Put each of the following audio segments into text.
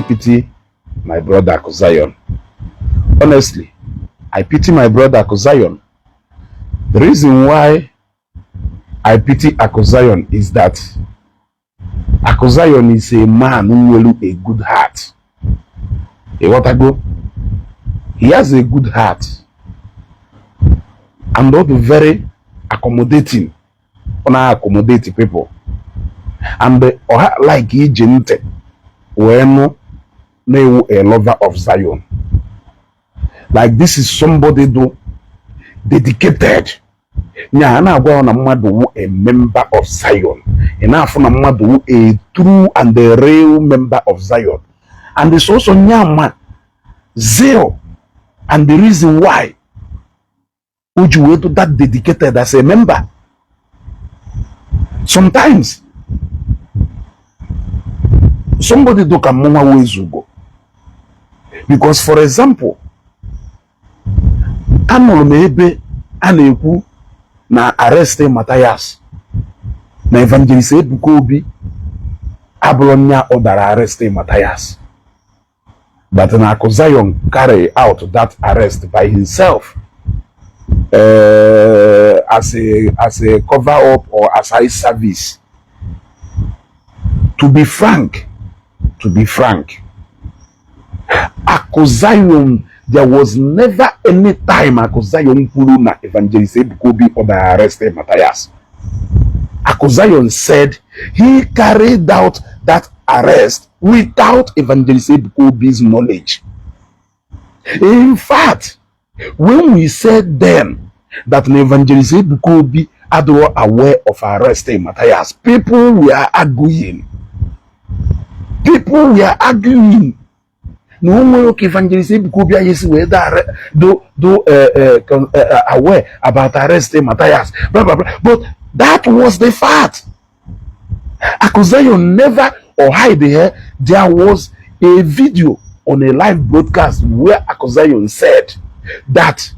Pity my brother Aku Zion. Honestly, I pity my brother Aku Zion. The reason why I pity Aku Zion is that Aku Zion is a man who nwere a good heart. Ịghọtago? He has a good heart and ọ dị very accommodating. Ọ na-accommodate people and ọ like iji ntị wee nụ na-ewu a lover of Zion. Like, this is somebody do dedicated. Nya a na-agwa ya na mmadụ wụ a member of Zion, ị na-afụ na mmadụ wụ a true and a real member of Zion, and it's also nyama zeal and the reason why o ji wee do that dedicated as a member. Sometimes somebody do ka mụnwa wee zugo, because, for example, anụrụ m ebe a na-ekwu na arrest Matthias, na Evangelist Ebuka Obi abụrụ nya ọ dara arrest Matthias, but na Aku Zion carry out that arrest by himself as a cover up or as eye service. To be frank, Aku Zion, there was never any time Aku Zion kwuru na Evangelist Ebuka Obi order arrest Matthias. Aku Zion said he carried out that arrest without Evangelist Ebuka Obi's knowledge. In fact, when we said then that an Evangelist Ebuka Obi adịrọ aware of arresting Matthias, people were arguing. People were arguing na o nwere ka Evangelist Ebuka Obi anyị si wee do aware about arresting Matthias, blah blah blah. But that was the fact. Aku Zion never or hide here. There was a video on a live broadcast where Aku Zion said that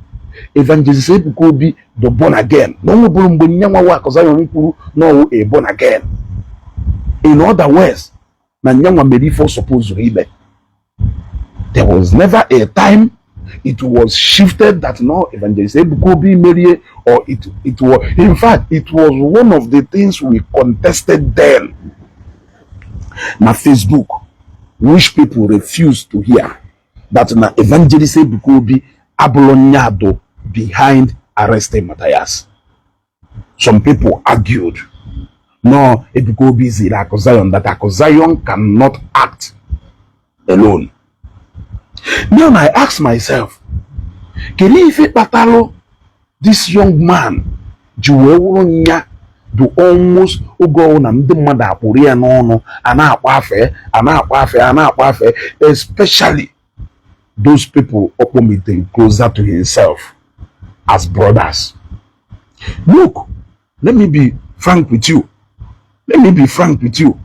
Evangelist Ebuka Obi the born again, na o nwebụrụ mgbe nyanwa wa Aku Zion kwuru na ọwụ a born again. In other words, na nyanwa mere ife ọ supposed ime. There was never a time it was shifted that no, Evangelist Ebuka Obi merie or it was. In fact, it was one of the things we contested then na Facebook, which people refused to hear, that na Evangelist Ebuka Obi abụrụ nyado behind arresting Matthias. Some people argued no, Ebuka Obi ziri Aku Zion, that Aku Zion cannot act alone. Now I ask myself, kedu ife kpatalụ this young man ji wee wụrụ nya bụ almost oge ọwụ na ndị mmadụ akpụrụ ya n'ọnụ, a na-akpọ afe, a na-akpọ afe, a na-akpọ afe, especially those people ọkpọmitere closer to himself as brothers? Look, let me be frank with you. Let me be frank with you.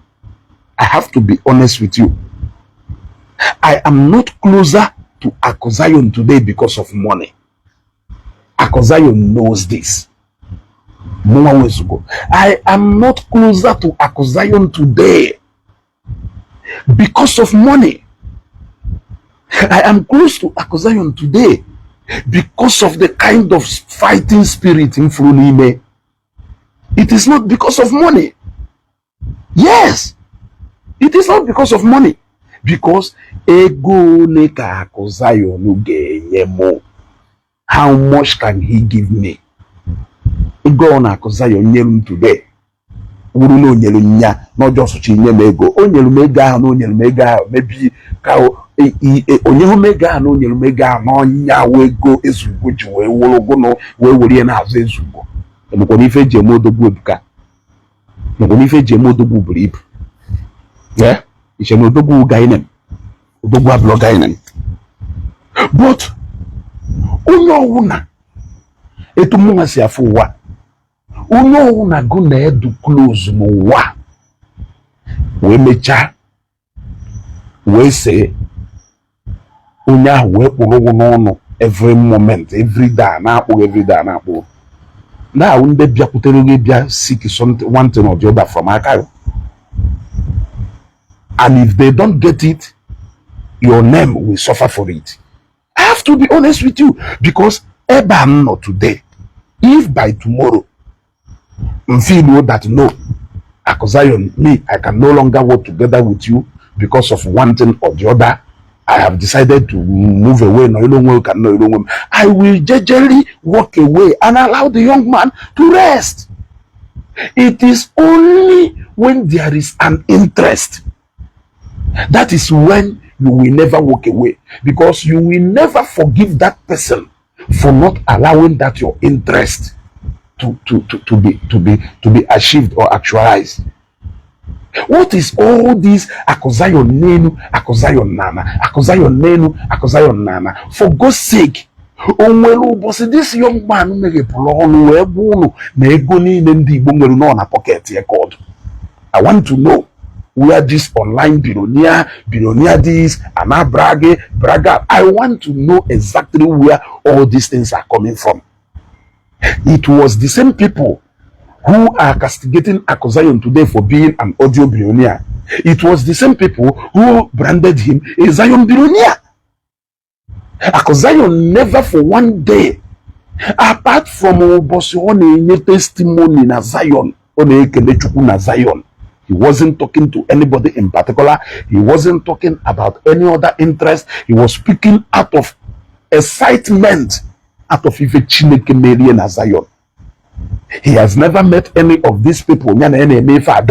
I have to be honest with you. I am not closer to Aku Zion today because of money. Aku Zion knows this. Mụnwa wezugo, I am not closer to Aku Zion today because of money. I am close to Aku Zion today because of the kind of fighting spirit m furu n'ime. It is not because of money. Yes, it is not because of money. Because ego ole ka Aku Zion ga-enye mụ? How much can he give me? Ego ọ na Aku Zion nyere m today wuru na o nyere m ya n'ọjọọ sụchi nye m ego, o nyere m ego ahụ na o nyere m ego ahụ mebi ka onye hụ m ego ahụ na o nyere m ego ahụ n'ọnya wee ego ezugo ji wee wụrụ gụnụ wee were ya n'azụ ezugo. Emekwana ife eji eme odogwu ebuka, mekwana ife eji eme odogwu buru ibu. Ee, iche na odogwu gainem, odogwu abụlọ gainem. But onye ọwụna etu mụnwa si afụ ụwa, onye ọwụna gụ na edu close n'ụwa wee mechaa wee see onye ahụ wee kpụrụ ụgwụ n'ọnụ every moment, every day na-akpụ, every day na-akpụ na-awụ ndị bịakwutere gị bịa seek something, one thing or the other from aka gị, and if they don't get it, Your name will suffer for it. I have to be honest with you, because ebe a m nọ today, if by tomorrow m feel that no, Aku Zion, me, I can no longer work together with you because of one thing or the other, I have decided to move away, no onwe ka no onwe m, I will jejely walk away and allow the young man to rest. It is only when there is an interest, that is when you will never walk away, because you will never forgive that person for not allowing that your interest to be achieved or actualized. What is all this Aku Zion n'enu, Aku Zion n'ana, Aku Zion n'enu, Aku Zion n'ana? For God's sake, o nwere ụbọchị this young man meghepụrụ ọnụ wee gwa unu na ego niile ndị Igbo nwere nọ na pocket ya ka ọdụ? I want to know where this online billionaire, billionaire this, and brag, brag. I want to know exactly where all these things are coming from. It was the same people who are castigating Aku Zion today for being an audio billionaire. It was the same people who branded him a Zion billionaire. Aku Zion never for one day, apart from ụbọchị ọ na-enye testimony na Zion, ọ na-ekele Chukwu na Zion, he wasn't talking to anybody in particular. He wasn't talking about any other interest. He was speaking out of excitement, out of ife Chineke merie na Zion. He has never met any of these people ya na ya na-eme ife a.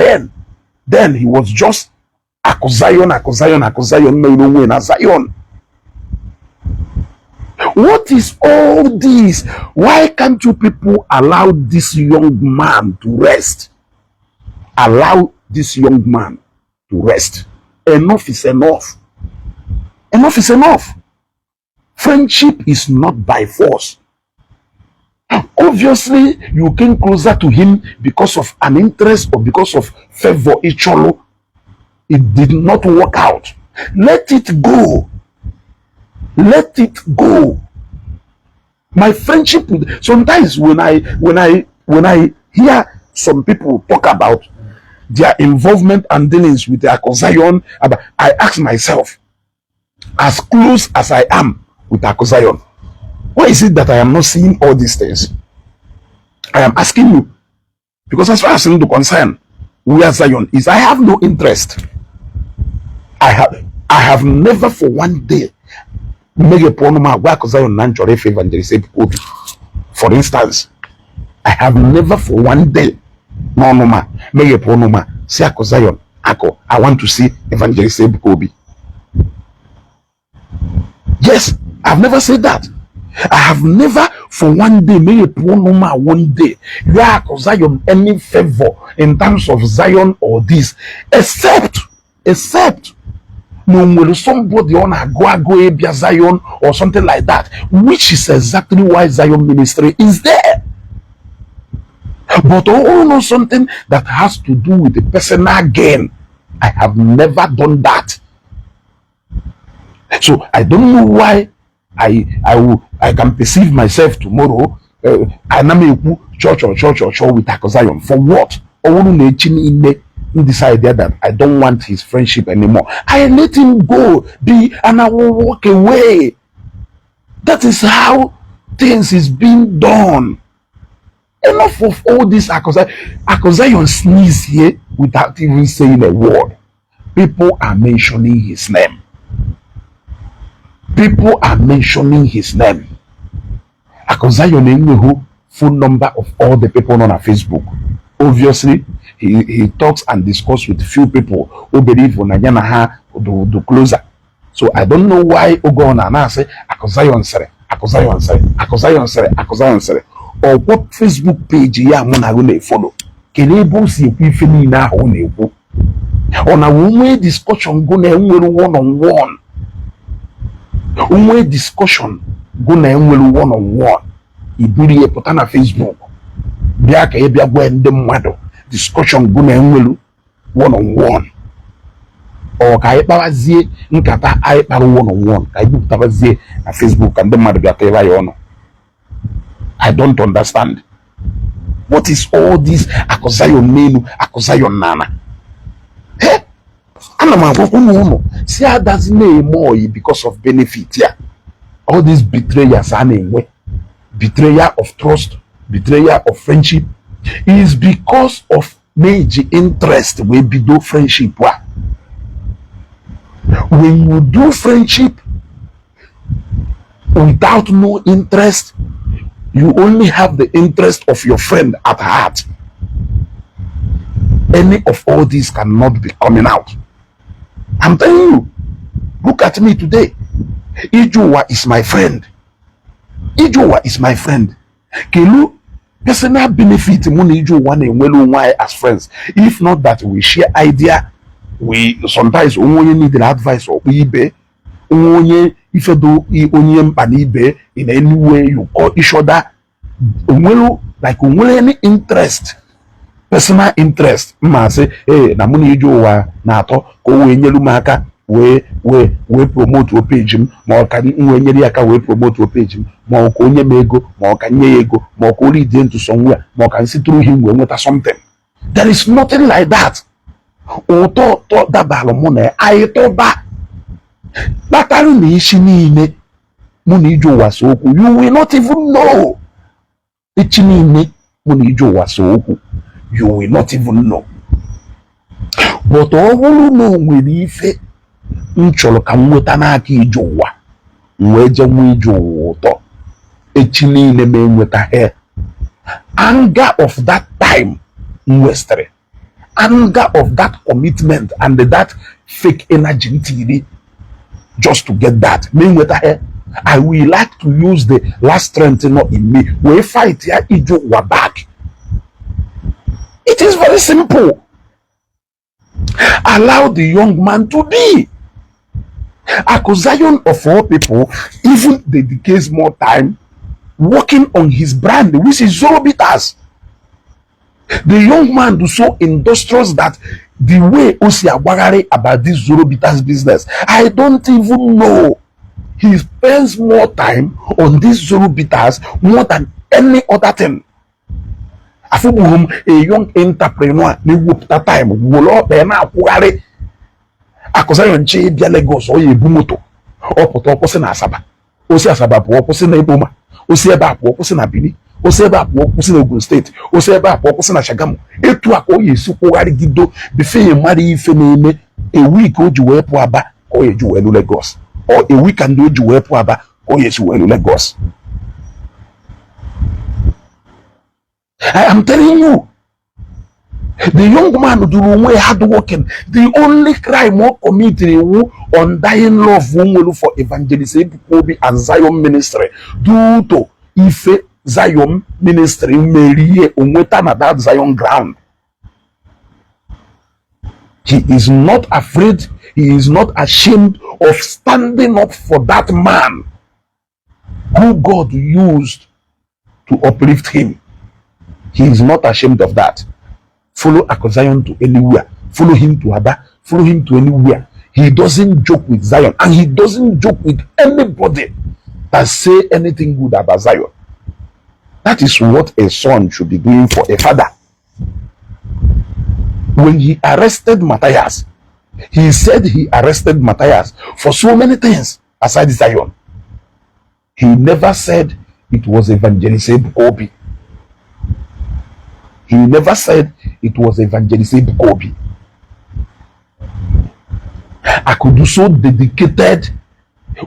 Then he was just Aku Zion, Aku Zion, Aku Zion, mere onwe na Zion. What is all this? Why can't you people allow this young man to rest? Allow this young man to rest. Enough is enough. Enough is enough. Friendship is not by force. Obviously, you came closer to him because of an interest or because of favor. Icholo. It did not work out. Let it go. Let it go. My friendship with, sometimes when I hear some people talk about their involvement and dealings with the Aku Zion, I ask myself, as close as I am with Aku Zion, why is it that I am not seeing all these things? I am asking you, because as far as I'm concerned, where Zion is, I have no interest. I have never for one day meghepụ ọnụ m agwa Aku Zion na m chọrọ ife Evangelist Ebuka Obi. For instance, I have never for one day n'ọnụ ma meghepụ ọnụ ma si Aku Zion, "Akụ, I want to see Evangelist Ebuka Obi." Yes, I've never said that. I have never for one day meghepụ ọnụ ma one day rịọ Akụ Zion any favor in terms of Zion or this, except na o nwere somebody ọ na-agụ agụ ịbịa Zion or something like that, which is exactly why Zion ministry is there. But all know something that has to do with the personal gain, I have never done that. So I don't know why I can perceive myself tomorrow ana m ekwu chọọ chọọ chọọ chọọ chọọ with Aku Zion. For what? Ọ bụrụ na echi niile m decide that I don't want his friendship anymore, I let him go be and I will walk away. That is how things is being done. Enough of all this Aku Zion. Aku Zion sneeze here without even saying a word, people are mentioning his name. People are mentioning his name. Aku Zion enweghị phone number of all the people on Facebook. Obviously, he talks and discuss with few people who believe na ya na ha do closer. So I don't know why oge ọ na-asị Aku Zion sịrị, Aku Zion sịrị, Aku Zion sịrị, Aku Zion sịrị, ọkwọ Facebook page ya mụ na gị na-efollow, kedu ebe o si ekwu ife niile ahụ ọ na-ekwu? Ọ na nwee discussion gụ na enwere one on one, nwee discussion gụ na enwere one on one, iburu ya pụta na Facebook bịa ka ị bịa gwa ndị mmadụ discussion gụ na enwere one on one, ọ ka anyị kpawazie nkata anyị kpara one on one, ka anyị bupụtabazie na Facebook ka ndị mmadụ bịa tebe ya ọnụ? I don't understand. What is all this Aku Zion n'elu, Aku Zion n'ala? Hey! Ana m agwakwa ụnụ si adazi na-eme oyi because of benefit ya. All these betrayers a na-enwe, betrayal of trust, betrayal of friendship, is because of na-eji interest wee bido friendship a. When you do friendship without no interest, you only have the interest of your friend at heart, any of all these cannot be coming out. I'm telling you. Look at me today. Ijuwa is my friend. Ijuwa is my friend. Kelu personal benefit mụ na Ijuwa na-enwere onwe anyị as friends, if not that we share idea? We sometimes, onwe onye need advice, ọkpọ ibe, onwe onye ifedo onye mkpa na ibe. In any way you call each other, onwere like onwere any interest, personal interest mma sị ee na mụ na ije ụwa na-atọ ka o wee nyelu m aka wee promote page m, ma ọ ka m wee nyere ya aka wee promote page m, ma ọ ka onye m ego, ma ọ ka nye ya ego, ma ọ ka o lead into somewhere, ma ọ ka nsi through him wee nweta something. There is nothing like that. Ụtọ ụtọ dabalụ mụ na ya, anyị tọba kpatara na isi niile mụ na ije ụwa so okwu, you will not even know. Echi niile mụ na ije ụwa so okwu, you will not even know. But ọ bụrụ na o nwere ife m chọrọ ka m nweta n'aka ije ụwa, m wee jee nwee ije ụwa ụtọ, echi niile ma enweta he anger of that time m wastịrị, anger of that commitment and that fake energy m tiri just to get that, ma enweta he, I will like to use the last strength nọ in me wee fight ya ije ụwa back. It is very simple. Allow the young man to be. Aku Zion of all people even dedicates more time working on his brand, which is Zoro Bitters. The young man do so industrious that the way o si agbagharị about this Zoro Bitters business, I don't even know. He spends more time on this Zoro Bitters more than any other thing. Afụgbughị m a young entrepreneur na-ewepụta time were ọkpa ya na-akwụgharị. Aku Zion nche ịbịa Lagos, ọ ya ebu moto, ọ pụta, ọ kwụsị na Asaba, osi Asaba pụọ, kwụsị na Ekpoma, osi ebe a pụọ, kwụsị na Benin, osi ebe a pụọ, kwụsị na Ogun Steeti, osi ebe a pụọ, kwụsị na Shagamu. Etu a ka ọ ya esi kwụgharịgido before ya mara ife na-eme. A week o ji wee pụọ Aba ka ọ ya eji wee lu Lagos, or a weekend o ji wee pụọ Aba ka ọ ya esi wee lu Lagos. I am telling you, the young man duru onwe ya hard working. The only crime ọ committed wu undying love o nwere for Evangelist Ebuka Obi and Zion Ministry, due to ife Zion Ministry merie onweta na that Zion ground. He is not afraid, he is not ashamed of standing up for that man who God used to uplift him. He is not ashamed of that. Follow Aku Zion to anywhere. Follow him to Aba. Follow him to anywhere. He doesn't joke with Zion, and he doesn't joke with anybody that say anything good about Zion. That is what a son should be doing for a father. When he arrested Matthias, he said he arrested Matthias for so many things aside Zion. He never said it was Evangelist Ebuka Obi. He never said it was Evangelist Ebuka Obi. I could do so dedicated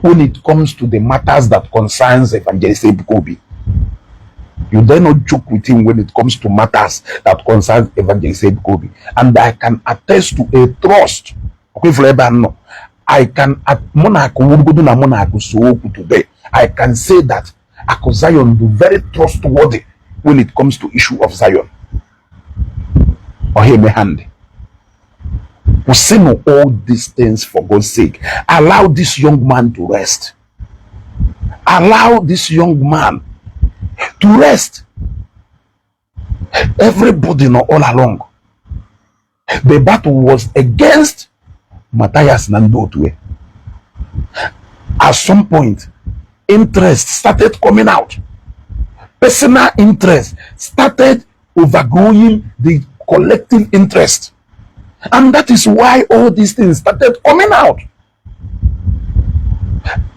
when it comes to the matters that concerns Evangelist Ebuka Obi. You dare not joke with him when it comes to matters that concerns Evangelist Ebuka Obi. And I can attest to a trust. Okay, for ebe a nọ. I can, mụ na akụ wurugodo na mụ na akụ so okwu today. I can say that Aku Zion be very trustworthy when it comes to issue of Zion. Ọha eme hand. Kwụsịnụ all these things for God's sake. Allow this young man to rest. Allow this young man to rest. Everybody know all along, the battle was against Matthias na ndị otu ya. At some point, interest started coming out. Personal interest started overgrowing the collective interest. And that is why all these things started coming out.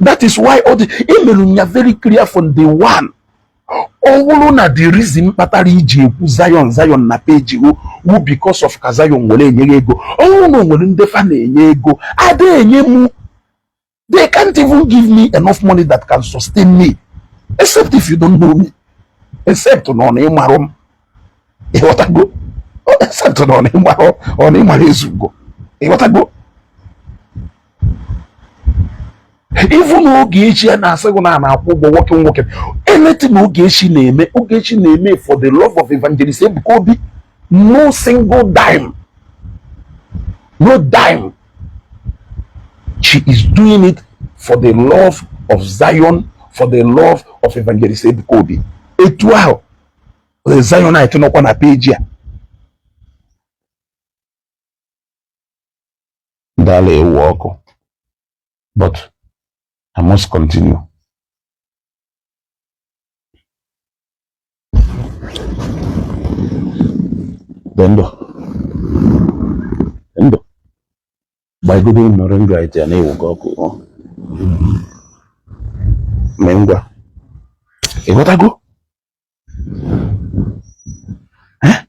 That is why all the emelu ya very clear from day one. Ọ bụrụ na the reason kpatara iji ekwu Zion, Zion na page wu because of ka Zion nwere enye ego, ọ bụrụ na o nwere ndị fa na-enye ego, ada enye m. They can't even give me enough money that can sustain me, except if you don't know me, except na ọ na ịmarụ m, ịghọtago? Except na ọ na ịmarụ, ọ na ịmara ezugo, ịghọtago? Even Ogechi a na-asị gị na na-akwụ ụgwọ working, working, anything Ogechi na-eme, Ogechi na-eme for the love of Evangelist Ebuka Obi. No single dime, no dime. She is doing it for the love of Zion, for the love of Evangelist Ebuka Obi. Etu ahụ the Zionite nọkwa na page a dala ewu ọkụ, but I must continue. Dendo ndụ gbagodo nọrọ ndụ anyị ji na-ewu gị ọkụ ọ mee ngwa, ịghọtago? Eh?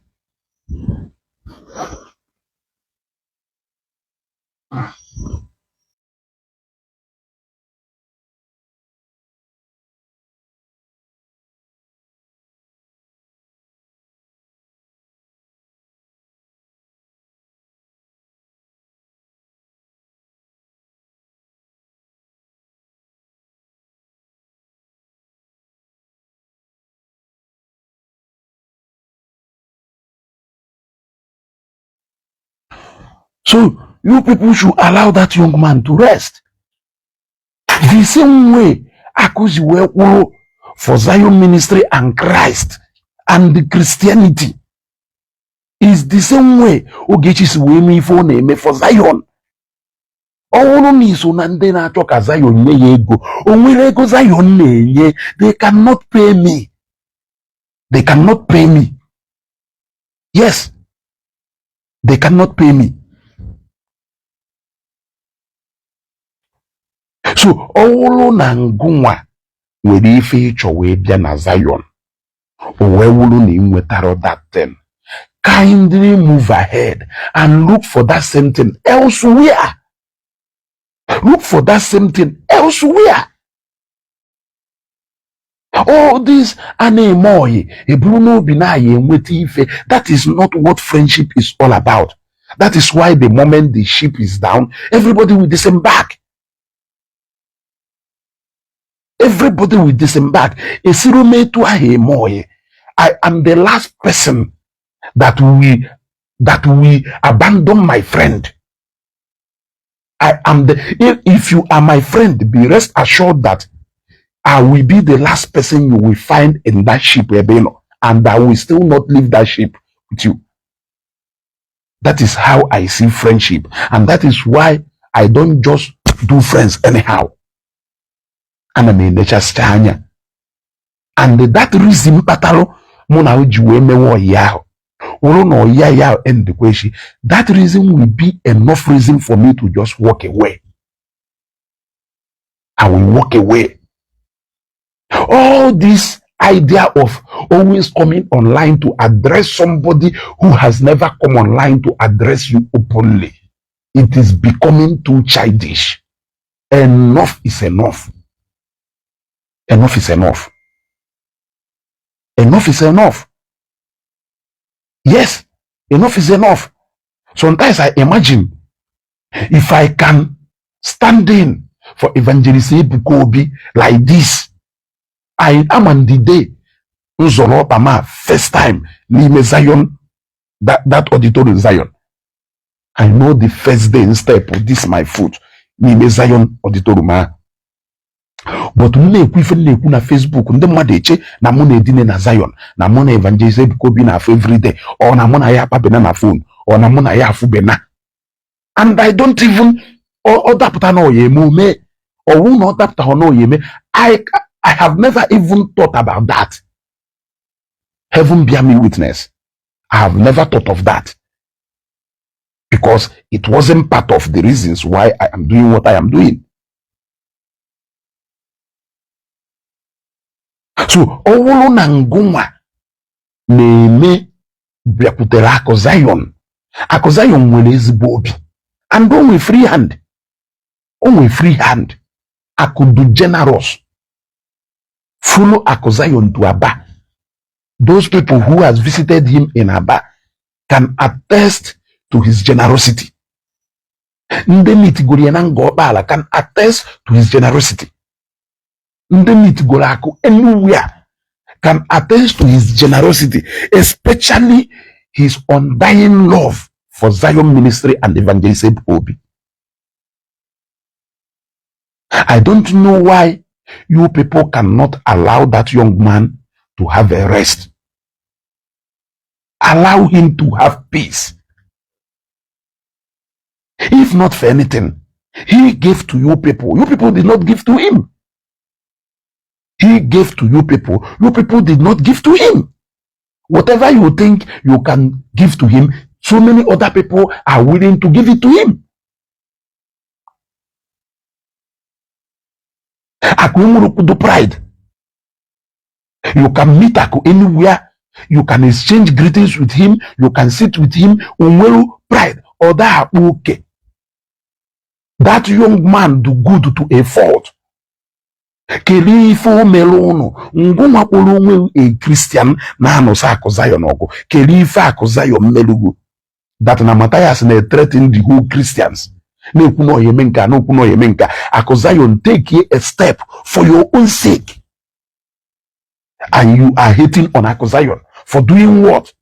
So you people should allow that young man to rest. The same way Akuzi wee kwụrụ for Zion Ministry and Christ and the Christianity is the same way Ogechi si wee mee ife ọ na-eme for Zion. Ọ bụrụ na iso na ndị na-achọ ka Zion nye ya ego, o nwere ego Zion na-enye, they cannot pay me. They cannot pay me. Yes, they cannot pay me. So ọ wụrụ na ngụnwa nwere ife ịchọ wee bịa na Zion, o wee wụrụ na ị nwetara that thing, kindly move ahead and look for that same thing elsewhere. Look for that same thing elsewhere. All this a na-eme oyi eburu n'obi na ya enweta ife, that is not what friendship is all about. That is why the moment the ship is down, everybody will disembark. Everybody will disembark. Esiro m etu ahụ eme oyi. I am the last person that will abandon my friend. I am the if you are my friend, be rest assured that I will be the last person you will find in that ship ebe ị nọ, and I will still not leave that ship with you. That is how I see friendship, and that is why I don't just do friends anyhow. Ana m enechasịcha anya, and that reason kpatalụ mụ na o ji wee mewe ọyị ahụ wụrụ na ọyị ya ahụ endekwa echi, that reason will be enough reason for me to just walk away. I will walk away. All this idea of always coming online to address somebody who has never come online to address you openly, it is becoming too childish. Enough is enough. Enough is enough. Enough is enough. Yes, enough is enough. Sometimes I imagine if I can stand in for Evangelist Ebuka Obi like this, I am on the day nzọrọ ọkpa ma first time n'ime Zion, that auditorium Zion. I know the first day step this my foot n'ime Zion auditorium ahụ. But m na-ekwu ife m na-ekwu na Facebook, ndị mmadụ eche na mụ na-edine na Zion, na mụ na Evangelist Ebuka Obi na-afụ everyday, ọ na mụ na ya akpabena na phone, ọ na mụ na ya afụbena. And I don't even ọ dapụta na ọya eme ome, ọwụ na ọ dapụta na ọya eme, I have never even thought about that. Heaven bear me witness. I have never thought of that. Because it wasn't part of the reasons why I am doing what I am doing. So ọ bụrụ na ngụnwa na-eme bịakwutere Akụ Zion, Akụ Zion nwere ezigbo obi and o nwee free hand, o nwee free hand. Akụ du generous. Follow Akụ Zion to Aba. Those people who has visited him in Aba can attest to his generosity. Ndị meetigoro ya na Nga Ọkpala can attest to his generosity. Ndị meetigoro Akụ anywhere can attest to his generosity, especially his undying love for Zion Ministry and Evangelist Ebuka Obi. I don't know why you people cannot allow that young man to have a rest. Allow him to have peace. If not for anything, he gave to you people. You people did not give to him. He gave to you people. You people did not give to him. Whatever you think you can give to him, so many other people are willing to give it to him. Akụ enwere pride. You can meet Aku anywhere. You can exchange greetings with him. You can sit with him. Onwere pride. Ọ da akpa oke. That young man do good to a fault. Kedu ife o mere ụnụ ngụnwa kpọrọ onwe a Christian na-anụsa Akụ Zion ọgụ? Kedu ife Akụ Zion melugo that na Matthias na-threaten the whole Christians, na-ekwu na ọya eme nka, na-ekwu na ọya eme nka? Akụ Zion take a step for your own sake, and you are hating on Akụ Zion for doing what?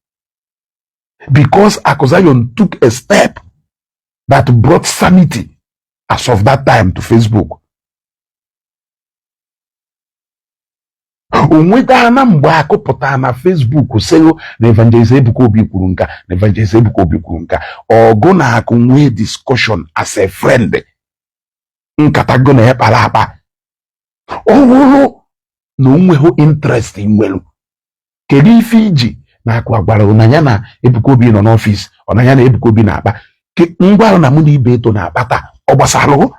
Because Akụ Zion took a step that brought sanity as of that time to Facebook. O nwetara mgbe Akụ pụtara na Facebook sịlụ na Evangelist Ebuka Obi kwuru nka, na Evangelist Ebuka Obi kwuru nka, ọgụ na Akụ nwee discussion as a friend, nkata go na ya kpara akpa. Ọ bụrụ na o nweghị interest nwelu, kedu ife iji na Akụ agwara na ya na Ebuka Obi nọ n'ọfịs, ọ na ya na Ebuka Obi na-akpa? Ngwa na mụ na ibe eto na-akpa taa, ọ gbasalụ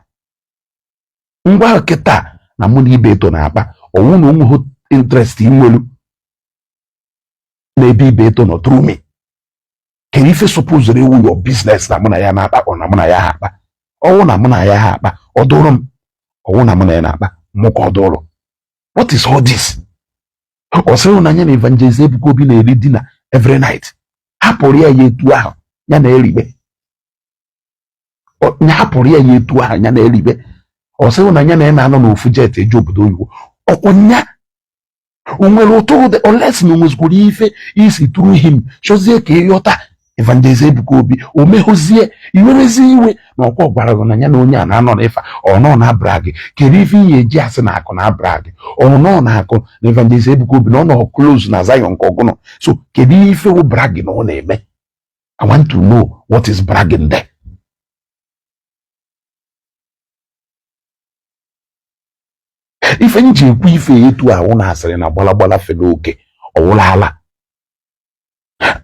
ngwa kịta na mụ na ibe eto na-akpa, ọwụ na o nweghị interest inwelu n'ebe ibe eto nọ through me? Kedu ife suppose ewu your business na mụ na ya na-akpa, ọ na mụ na ya ha akpa? Ọwụ na mụ na ya ha akpa, ọ dụrụ m. Ọwụ na mụ na ya na-akpa, mụ ka ọ dụrụ. What is all this? Ọ sịrị na ya na Evangelist Ebuka Obi na-eri dinner every night. Hapụrụ ya ya etu ahụ ya na-eribe. Ya hapụrụ ya ya etu ahụ ya na-eribe. Ọ sịrị na ya na ya na-anọ n'ofu jet eje obodo oyibo. Ọkwụ nya o nwere ụtọ ụdị oles na o nwezikwara ife isi through him chọzie ka ịghọta Evangelist Ebuka Obi o meghụzie iwerezi iwe na ọkwa gwara gị na ya na onye a na-anọ n'ịfa ọ nọ na abra gị. Kedu ife ihe eji asị na Akụ na abra gị? Ọ nọ na Akụ na Evangelist Ebuka Obi na ọ nọ close na Zion nke ọgụnụ. So kedu ife wụ bragging ọ na-eme? I want to know what is bragging there. Ife m ji ekwu ife etu ahụ na asịrị na gbalagbala fere oke ọwụlala.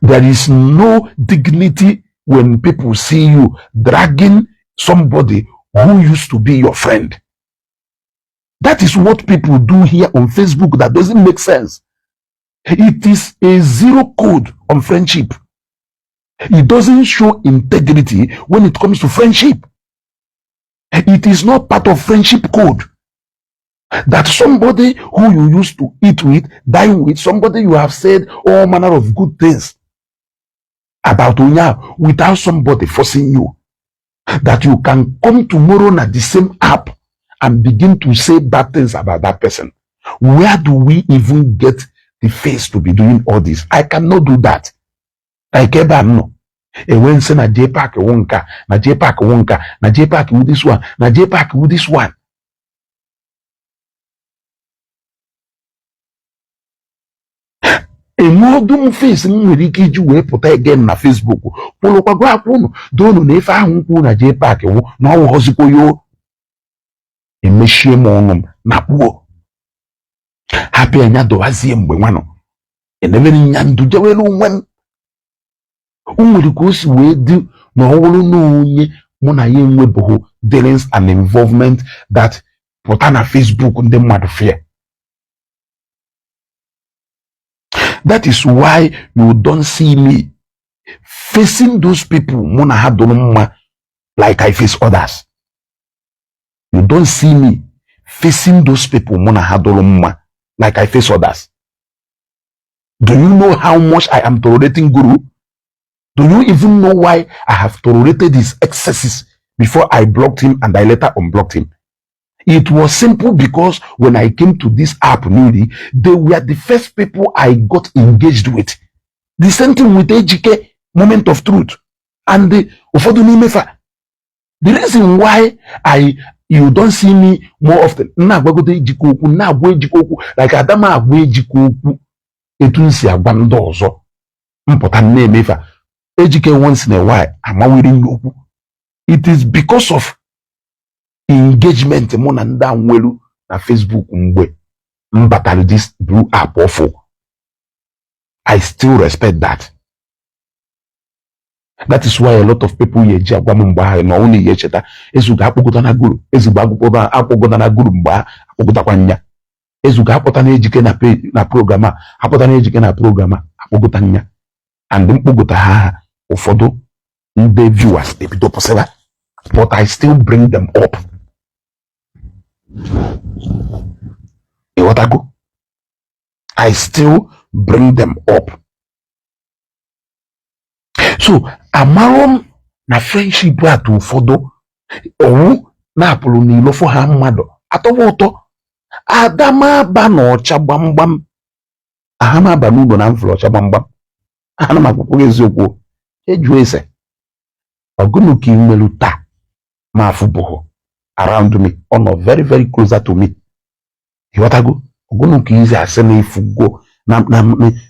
There is no dignity when people see you dragging somebody who used to be your friend. That is what people do here on Facebook that doesn't make sense. It is a zero code on friendship. It doesn't show integrity when it comes to friendship. It is not part of friendship code that somebody who you used to eat with, dine with, somebody you have said all manner of good things about onye without somebody forcing you, that you can come tomorrow na the same app and begin to say bad things about that person. Where do we even get the face to be doing all this? I cannot do that. Like ebe a m nọ enwe nsị na JPAC wụ nka, na JPAC wụ nka, na JPAC wụ this one, na JPAC wụ this one. Enwe ọdụ m face m nwere ike iji wee pụta again na Facebook kwụrụkwago akwa ụnụ doonu na ife ahụ nkwụ na JPAC wụ na ọ wụghọzikwa yo. Emechie m ọnụ m na kpuo hapụ ya dowazie mgbe nwanụ enebere nya ndụ jewere onwe m. O nwere ka o si wee dị Na ọ bụrụ na onye mụ na ya enwebeghị dealings and involvement that pụta na Facebook ndị mmadụ fear. That is why you don't see me facing those people mụ na ha dụrụ mma like I face others. You don't see me facing those people mụ na ha dụrụ mma like I face others. Do you know how much I am tolerating Guru? Do you even know why I have tolerated his excesses before I blocked him and I later unblocked him? It was simple because when I came to this app newly, they were the first people I got engaged with. The same thing with Ejike, Moment of Truth, and the ụfọdụ n'ime fa. The reason why I you don't see me more often, na-agwagodo Ejike okwu, na-agwa Ejike okwu, like Adama agwa Ejike okwu, etu m si agwa ndị ọzọ mpụta na-emefa Ejike once in a while amawiri m okwu. It is because of engagement mụ na ndị a nwelu na Facebook mgbe m batara this blue app ọfụ. I still respect that. That is why a lot of people ya eji agwa m mgbe ahụ na ọnwụ na ihe echeta ezuga akpọgota na Guru, ezigbo akpọgota na Guru mgbe a akpọgotakwa nya, ezuga akpọta na Ejike na na program a, akpọta na Ejike na program a, akpọgota nya and mkpọgota ha ha ụfọdụ ndị viewers ebido pụsịba, but I still bring them up. Ịghọtago? I still bring them up. So amarọ m na friendship atụ ụfọdụ owu na-apụrụ n'ilofo ha mmadụ atọwa ụtọ. Adamaba na ọcha gbamgbam, ahamaba n'ụlọ na mfụrụ ọcha gbamgbam. Ana m akwụkwọ eziokwu eju ese ọgụnụ ka ị nwelu taa ma afụbụghị around me, ọ nọ very very closer to me. Ịghọtago? Ọgụnụ ka izi asị na ifugo na na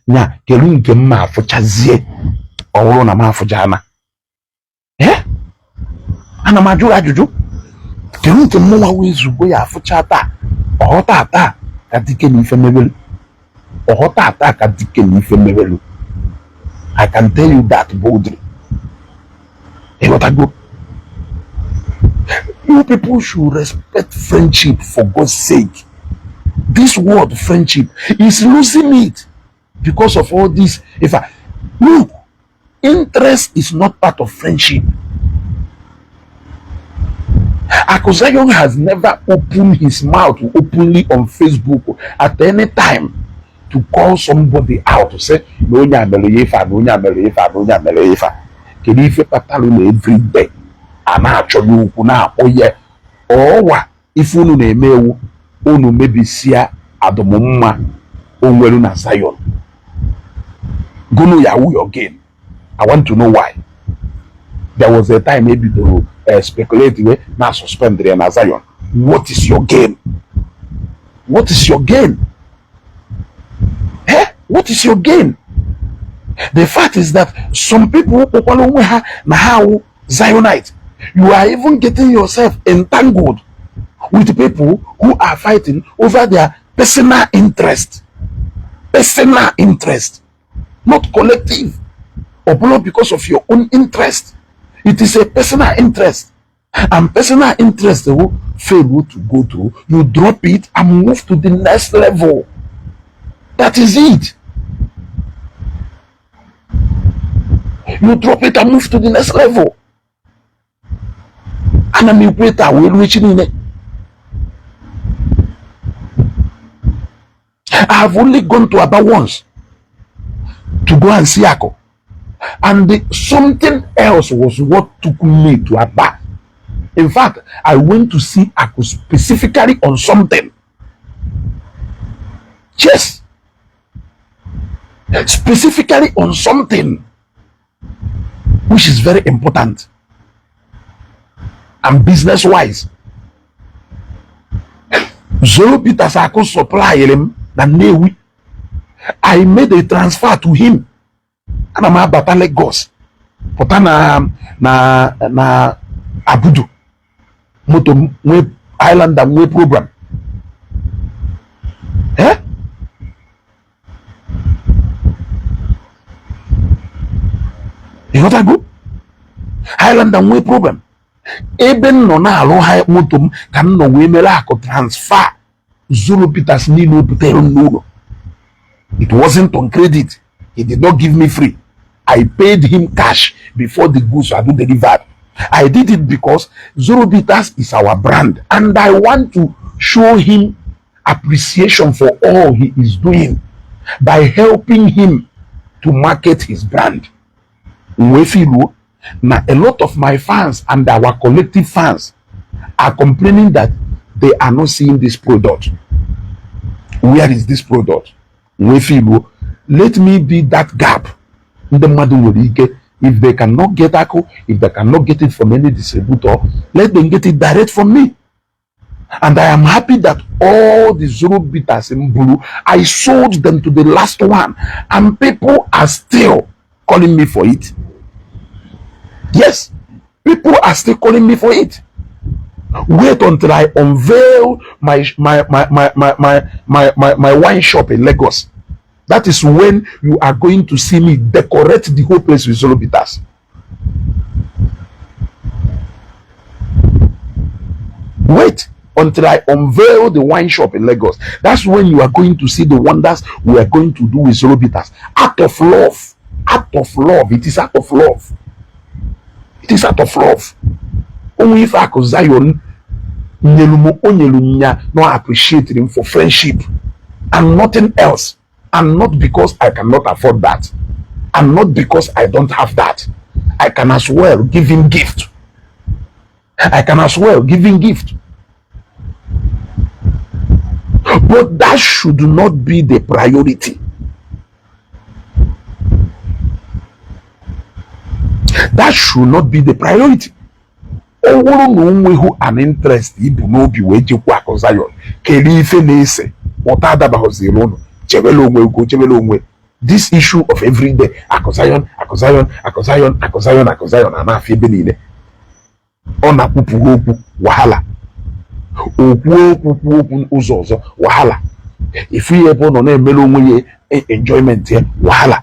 na kedu nke m ma afụchazie ọ bụrụ na m afụjana? Ee, ana m ajụ ajụjụ, kedu nke mụnwa wee zugbo ya afụcha taa ọghọta taa ka dike na ife mebelu, ọghọta taa ka dike na ife mebelu? I can tell you that boldly. Ịghọtago? You people should respect friendship, for God's sake. This word friendship is losing it because of all this. If I look, interest is not part of friendship. Akuzayon has never opened his mouth openly on Facebook at any time to call somebody out to say na onye a mere ya ife a, na onye a mere ya ife a, na onye a mere ya ife a. Kedu ife kpatara na everyday a na-achọ ya okwu na-akpọ ya ọwa? Ife unu na-eme ewu unu mebisia adụmma onwelu na Zion gụnụ ya wu your gain. I want to know why. There was a time ebidoro speculate we na suspend ya na Zion. What is your gain? What is your gain? Eh? What is your gain? The fact is that some people kpọkwara onwe ha na ha wụ Zionite. You are even getting yourself entangled with people who are fighting over their personal interest. Personal interest, not collective. Or because of your own interest. It is a personal interest. And personal interest will fail to go through. You drop it and move to the next level. That is it. You drop it and move to the next level. Ana m ekwu taa wee ruo echi niile. I have only gone to Aba once to go and see Ako. And something else was what took me to Aba. In fact, I went to see Ako specifically on something. Yes. Specifically on something which is very important and business wise. Zoro Peters Ako supply him na Nnewi. I made a transfer to him. Ana m abata Lagos pụta na na na Abudu, moto m nwee Highlander nwee program. Eh? Ịghọtago? Highlander nwee problem. Ebe m nọ na-alụ ha moto m ka m nọ wee mere akụ transfer Zoro Bitters niile o butere m n'ụlọ. It wasn't on credit. He did not give me free. I paid him cash before the goods were delivered. I did it because Zoro Bitters is our brand and I want to show him appreciation for all he is doing by helping him to market his brand. Wee feel na a lot of my fans and our collective fans are complaining that they are not seeing this product. Where is this product? Wee feel, let me be that gap. Ndị mmadụ nwere ike, if they cannot get akụ, if they cannot get it from any distributor, let them get it direct from me. And I am happy that all the Zoro Bitters in Bulu, I sold them to the last one, and people are still calling me for it. Yes, people are still calling me for it. Wait until I unveil my wine shop in Lagos. That is when you are going to see me decorate the whole place with Zoro Bitters. Wait until I unveil the wine shop in Lagos. That's when you are going to see the wonders we are going to do with Zoro Bitters. Out of love. Out of love. It is out of love. It is out of love. Onwe ife akụ Zion nyelu m, o nyelu m ya no appreciate him for friendship and nothing else, and not because I cannot afford that, and not because I don't have that. I can as well give him gift. I can as well give him gift, but that should not be the priority. That should not be the priority. Ọ bụrụ na o nweghị an interest ibu n'obi wee jekwa akụ Zion, kedu ife na-ese ụta adabaghịziri ụnụ? Chebele onwe ego, chebele onwe. This issue of everyday akụ Zion, akụ Zion, akụ Zion, akụ Zion, akụ Zion a na-afịa ebe niile. Ọ na-akwupụghị okwu wahala, okwu okwu kwuo okwu ụzọ ọzọ wahala, ifu ya ebe ọ nọ na-emere onwe ya enjoyment ya wahala,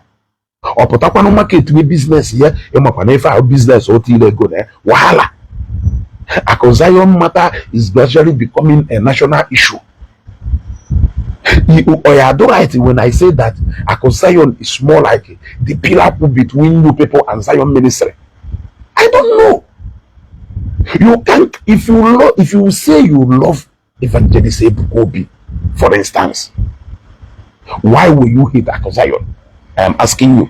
ọ pụtakwanụ market nwe business ya, ịmakwa na ife ahụ business otu ile ego na ya wahala. Akụ Zion matter is gradually becoming a national issue. I are right when I say that Akụ Zion is more like the pillar between you people and Zion ministry. I don't know. You can't, if you love, if you say you love Evangelist Ebuka Obi, for instance, why will you hate Akụ Zion? I am asking you.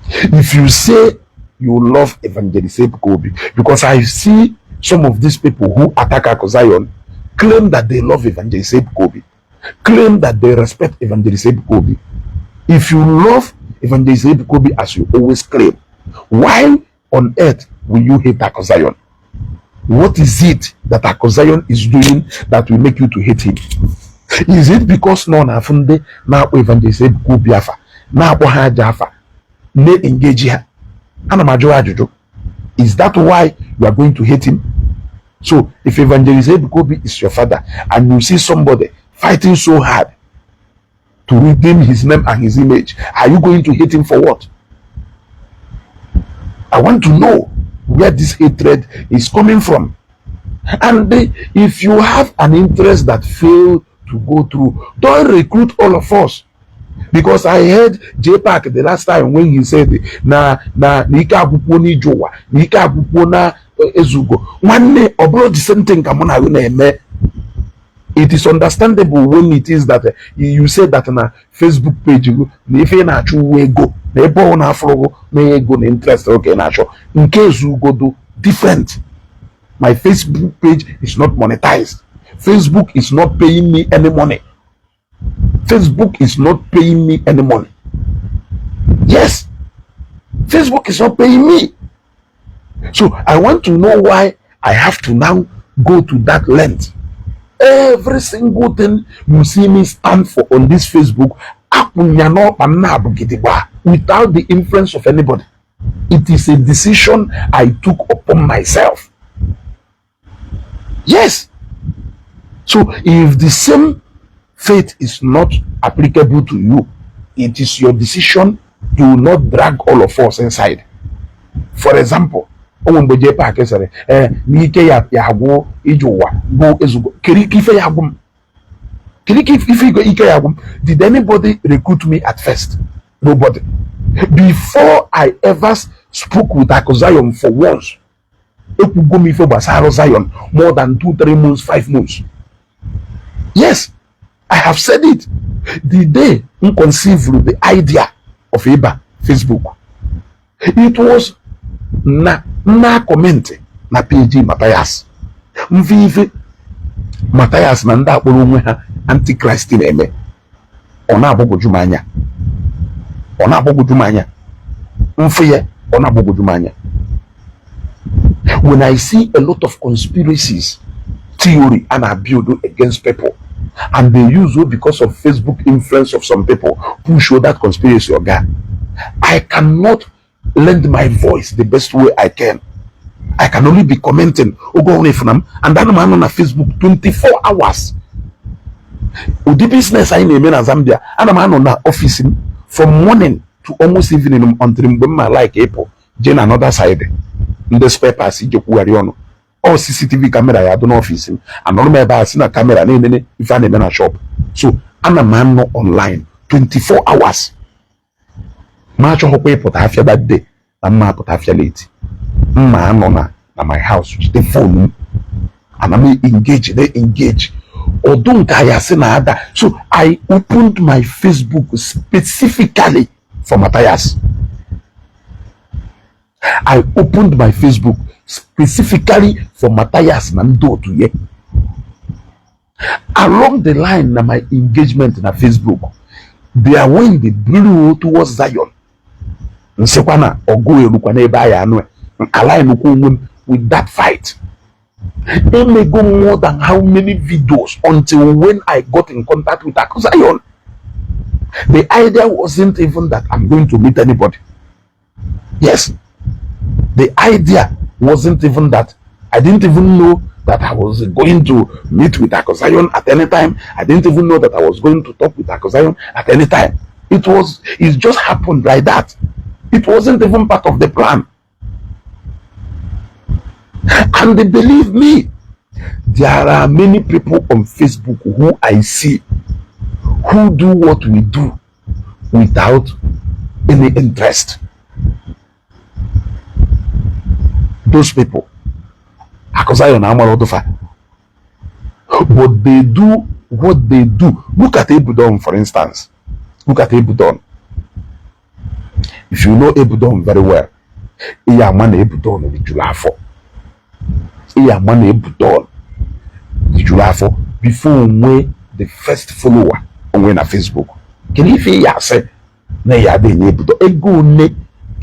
If you say you love Evangelist Ebuka Obi, because I see some of these people who attack Akụ Zion claim that they love Evangelist Ebuka Obi, claim that they respect Evangelist Ebuka Obi. If you love Evangelist Ebuka Obi as you always claim, why on earth will you hate Akụ Zion? What is it that Akụ Zion is doing that will make you to hate him? Is it because nọ na-afụ ndị na-akpọ Evangelist Ebuka Obi afa, na-akpọ ha aja afa, na-engage ha? Ana m ajụ ajụjụ. Is that why you are going to hate him? So if Evangelist Ebuka Obi is your father and you see somebody fighting so hard to redeem his name and his image, are you going to hate him for what? I want to know where this hatred is coming from. And if you have an interest that failed to go through, don't recruit all of us. Because I heard J Park the last time when he said na na na ike agwụkwuo n'ije ụwa, na ike agwụkwuo na ezugo nwanne, ọ bụrụ the same thing ka mụ na gị na-eme. It is understandable when it is that you say that na Facebook page gị na ife ị na-achọ uwe ego na ebe ọ na-afụrụ na ego na interest oge na-achọ nke ezugodo different. My Facebook page is not monetized. Facebook is not paying me any money. Facebook is not paying me any money. Yes, Facebook is not paying me. So I want to know why I have to now go to that length. Every single thing you see me stand for on this Facebook, without the influence of anybody. It is a decision I took upon myself. Yes. So if the same faith is not applicable to you, it is your decision. Do not drag all of us inside. For example, onwe mgbe J Park sịrị ee n'ike ya ya agwụ ije ụwa bụ ezugo. Kedu ike ife ya agwụ m? Kedu ike ife ike ya agwụ m? Did anybody recruit me at first? Nobody. Before I ever spoke with Akụ Zion for once, ekwugo m ife gbasara Zion more than 2, 3 months, 5 months. Yes, I have said it. The day m conceived the idea of ịba Facebook, it was na nna comment na page Matthias, mfe ife Matthias na ndị akpọrọ onwe ha Antichrist na-eme, ọ na-agbagwoju m anya, ọ na-agbagwoju m anya. Mfe ya, ọ na-agbagwoju m anya when I see a lot of conspiracies theory and are build against people, and they use it because of Facebook influence of some people push that conspiracy. Oga, I cannot lend my voice the best way I can. I can only be commenting oge ọhụrụ ifuna m, and ana m anọ na Facebook 24 hours. Ụdị business anyị na-eme na Zambia, ana m anọ na office m from morning to almost evening, until mgbe m ma like ịpụ jee na another side, ndị spare parts ije kwugharị ọnụ. Ọ CCTV camera ya dị n'office m, anọrọ m ebe a si na camera na-enene ife a na-eme na shop. So ana m anọ online 24 hours. Ma achọghịkwa ịpụta afịa that day, na mma apụta afịa late, mma anọ na my house jide phone m, ana m engage na engage ọdụ nke anyị asị na ada. So I opened my Facebook specifically for Matthias. I opened my Facebook specifically for Matthias na ndị otu ya. Along the line na my engagement na Facebook, their wind blew towards Zion. Nsịkwa na ọgụ erukwa n'ebe anyị anụ align kwa onwe m with that fight. Emego more than how many videos until when I got in contact with Aku Zion. The idea wasn't even that I'm going to meet anybody. Yes, the idea wasn't even that. I didn't even know that I was going to meet with Aku Zion at any time. I didn't even know that I was going to talk with Aku Zion at any time. It just happened like that. It wasn't even part of the plan. And they believe me, there are many people on Facebook who I see who do what we do without any interest. Those people, Aku Zion amara ọdụfa, but they do what they do. Look at Ebudon, for instance. Look at Ebudon. If you know Ebudon very well, ihe ama na Ebudon rijuru afọ. Ihe ama na Ebudon rijuru afọ before onwe the first follower onwe na Facebook. Kedu ife ya asị na ya adịghị enye Ebudon ego? One ka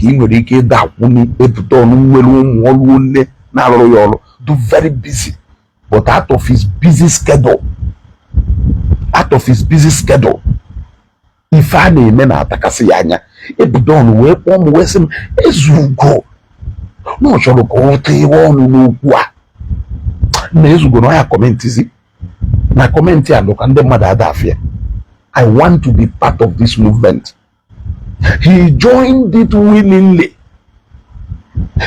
ị nwere ike ịda akwụnye Ebudon nwere ụmụ ọrụ one na-arụrụ ya ọrụ, do very busy, but out of his busy schedule, out of his busy schedule, ife a na-eme na-atakasị ya anya. Ebudon wee kpọọ m wee sị m ezugo na ọ chọrọ ka ọ tịwe ọnụ n'okwu a na ezugo na ọ ya commentizi na comment a ka ndị mmadụ ada afịa. I want to be part of this movement. He joined it willingly.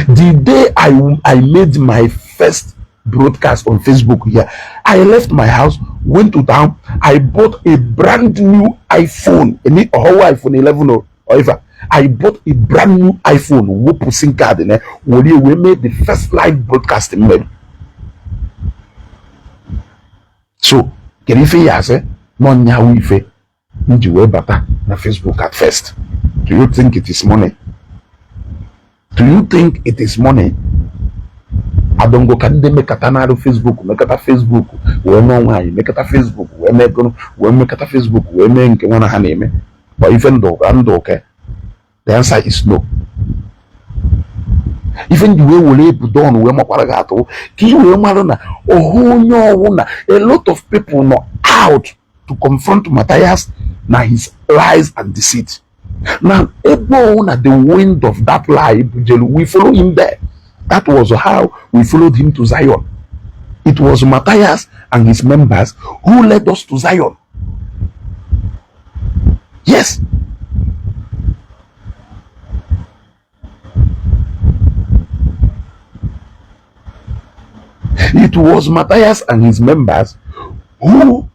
The day I made my first broadcast on Facebook here, I left my house, went to town, I bought a brand new iPhone, a new iPhone 11 or if I bought a brand new iPhone, wepụ SIM card na were wee made the first live broadcast m mere. So kedu ife ya asị na ọnyawu ife m ji wee bata na Facebook at first? Do you think it is money? Do you think it is money? Adongo ka ndị mekata na-arụ Facebook, mekata Facebook wee nụọ nwaanyị, mekata Facebook wee mee gụrụ, wee mekata Facebook wee mee nke nwa na ha na-eme kwa ife ndụ ndụ ke. The answer is no. Ife ndị wee were ebudo ọnụ wee makwara gị atụ ka ị wee mara na ọhụ onye ọwụ na a lot of people nọ out to confront Matthias na his lies and deceit. Now ebe ọwụ na the wind of that lie bujelu, we follow him there. That was how we followed him to Zion. It was Matthias and his members who led us to Zion. Yes. It was Matthias and his members who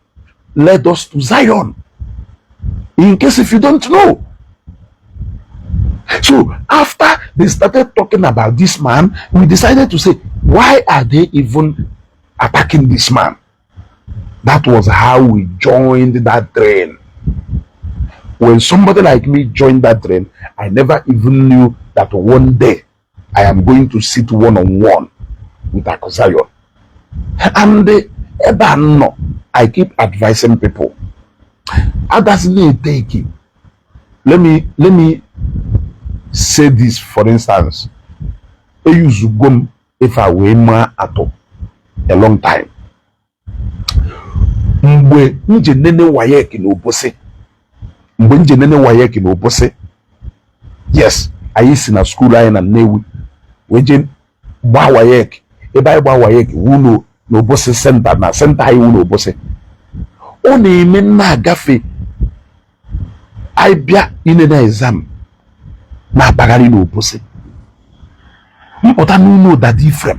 led us to Zion. In case if you don't know. So after they started talking about this man, we decided to say, why are they even attacking this man? That was how we joined that train. When somebody like me joined that train, I never even knew that one day I am going to sit one on one with Aku Zion. And ebe a nọ, I keep advising people. Adasị take. Let me say this, for instance. Eyuzugo m ife a wee maa atụ a long time. Mgbe m je nene WAEC na Obosi, mgbe m je nene WAEC na Obosi, yes, anyị si na school anyị na Nnewi wee jee gbaa WAEC. Ebe anyị gbaa WAEC wuno n'Obosi center, na center anyị wu n'Obosi. Ọ na-eme m na-agafe, anyị bịa inene exam na-akpagharị n'Obosi, mpụta n'ụlọ Daddy Ephraim,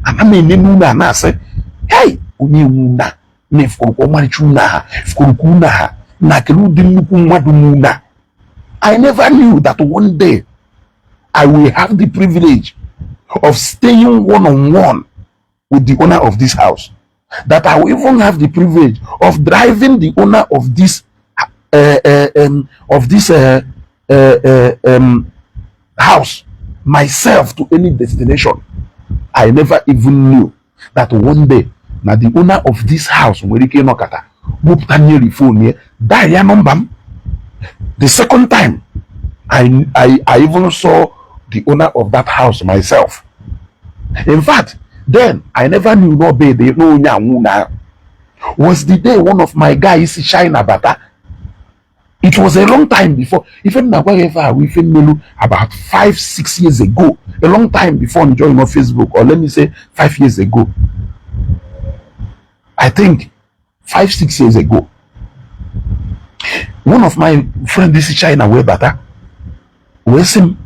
ana m ene n'ụlọ a na-asị, "Hey, onye nwe ụlọ a na-efukorokwa ọmarịcha ụlọ ha, fukorokwa ụlọ ha na kele ụdị nnukwu mmadụ n'ụlọ a." I never knew that one day I will have the privilege of staying one on one with the owner of this house, that I will even have the privilege of driving the owner of this house myself to any destination. I never even knew that one day na the owner of this house nwere ike ịnọkọta wepụta nyeri phone ya dial ya nọmba m. The second time I even saw the owner of that house myself. In fact, then I never knew no be the no onye anwụ na was the day one of my guys si China bata. It was a long time before. Ife m na-agwa gị ife ahụ, ife mmelu about 5, 6 years ago, a long time before m join on Facebook, or let me say 5 years ago. I think 5, 6 years ago, one of my friend si China wee bata wee sị m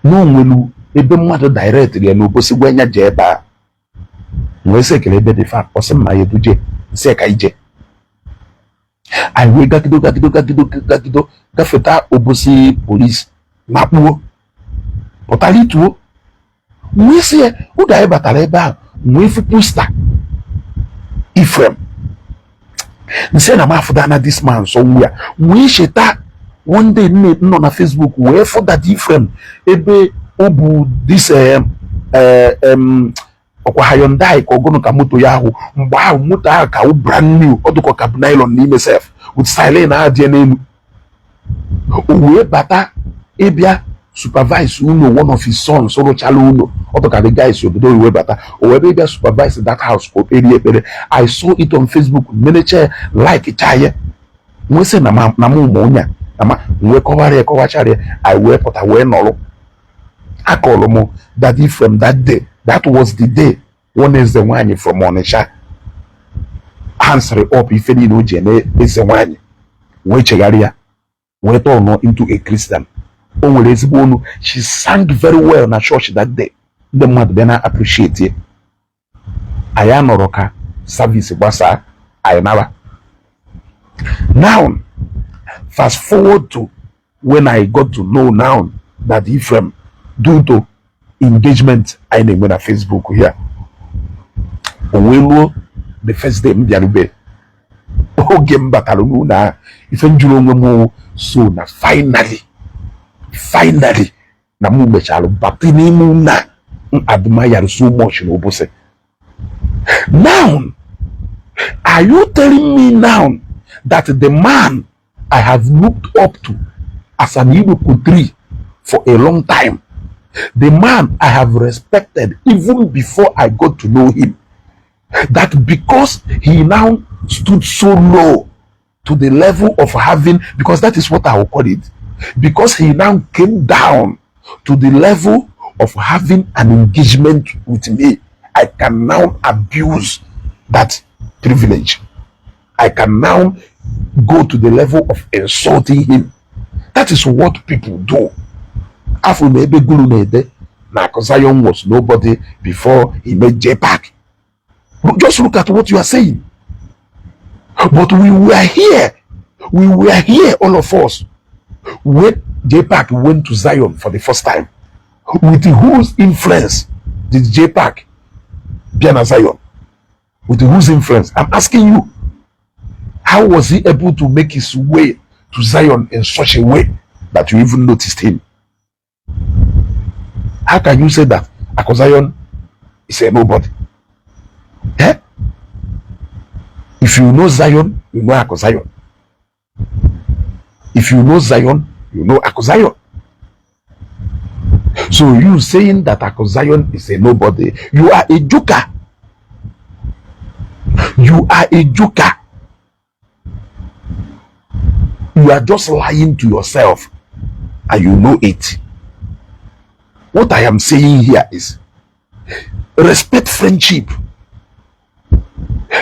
na o nwelu ebe mmadụ direct ya n'Obosi gwa ya jee ebe a. Wee sị ekele ebe dị fa. Ọ sị m na ya eduje nsị ka ije. Anyị wee gagido, gagido, gagido, gagido, gafeta Obosi police, nakpuo, pụtara ituo. Wee sị ya oge anyị batara ebe ahụ, wee fụ poster Ephraim, nsị na m afụdana this man somewhere. Wee cheta one day nne nọ na Facebook wee fụ that Ephraim ebe ọ bụ this ọkwa Hyundai ka ọgụnụ ka moto ya ahụ. Mgbe ahụ moto ahụ ka wụ brand new, ọ dịkwa ka bụ nylon n'ime sef with siren ahụ dị n'elu. O wee bata ịbịa supervise ụlọ one of his sons rụchala ụlọ. Ọ dịka the guys obodo wee bata, o wee bịa supervise that house ka o kperie ekpere. I saw it on Facebook, meneche like cha ya, nwee sị na ma na mụ ma onye a na ma wee kọwara ya, kọwachara ya. I wee pụta wee nọrọ akọlụ m Daddy from that day. That was the day one eze nwaanyị from Onitsha answered up ife niile o ji eme eze nwaanyị, wee chegharị ya, wee turn into a Christian. O nwere ezigbo onu. She sang very well na church that day. Ndị mmadụ bịa na appreciate ya. Anyị anọrọ ka service gbasaa, anyị naba. Now fast forward to when I got to know now that Ephraim, due to engagement anyị na-enwe na Facebook here, o wee ruo the first day m bịarube. Oge m batara n'ụlọ ahụ, ife m jụrụ onwe m wụ, so na finally, finally na m mechara bata n'ime ụlọ a m admire so much n'Obosi. Now are you telling me now that the man I have looked up to as an Igbo tree for a long time, the man I have respected even before I got to know him, that because he now stood so low to the level of having, because that is what I will call it, because he now came down to the level of having an engagement with me, I can now abuse that privilege? I can now go to the level of insulting him? That is what people do. Afọ m ebe guru na-ede na Akụ Zion was nobody before he met JPAC. Just look at what you are saying. But we were here. We were here, all of us, when JPAC went to Zion for the first time. With whose influence did JPAC bịa na Zion? With whose influence? I'm asking you. How was he able to make his way to Zion in such a way that you even noticed him? How can you say that Akụ Zion is a nobody? Eh? If you know Zion, you know Akụ Zion. If you know Zion, you know Akụ Zion. So you saying that Akụ Zion is a nobody, you are a joker. You are a joker. You are just lying to yourself and you know it. What I am saying here is respect friendship.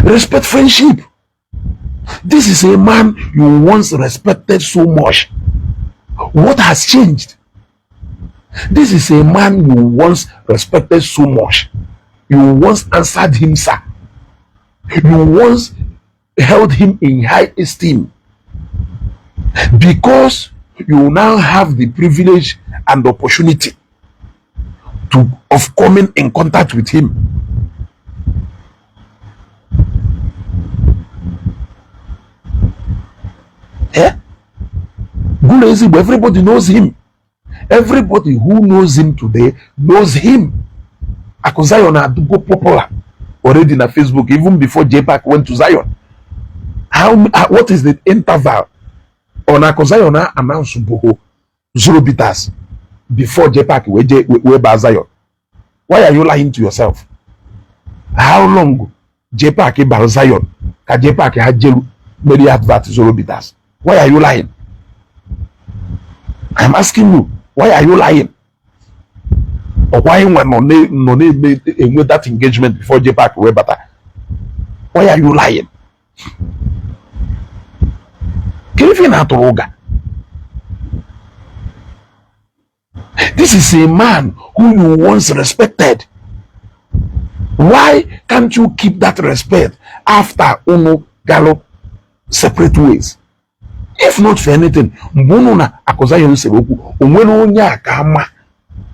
Respect friendship. This is a man you once respected so much. What has changed? This is a man you once respected so much. You once answered him, sir. You once held him in high esteem. Because you now have the privilege and opportunity to of coming in contact with him. Eh? Gulu ezigbo, everybody knows him. Everybody who knows him today knows him. Akụ Zion adụgo popular already na Facebook even before JPAC went to Zion. How what is the interval? On Akụ Zion na announce boho Zoro Bitters before JPAC wee je wee baa Zion. Why are you lying to yourself? How long JPAC bara Zion ka JPAC ha jelu mere advert Zoro Bitters? Why are you lying? I'm asking you, why are you lying? Ọkwa anyị nwa nọ na-eme enwe that engagement before JPAC wee bata. Why are you lying? Kedu ife ị na-atụrụ ụga? This is a man who you once respected. Why can't you keep that respect after unu galụ separate ways? If not for anything, mgbe unu na Akụ Zion sere okwu, o nwere onye a ka ama.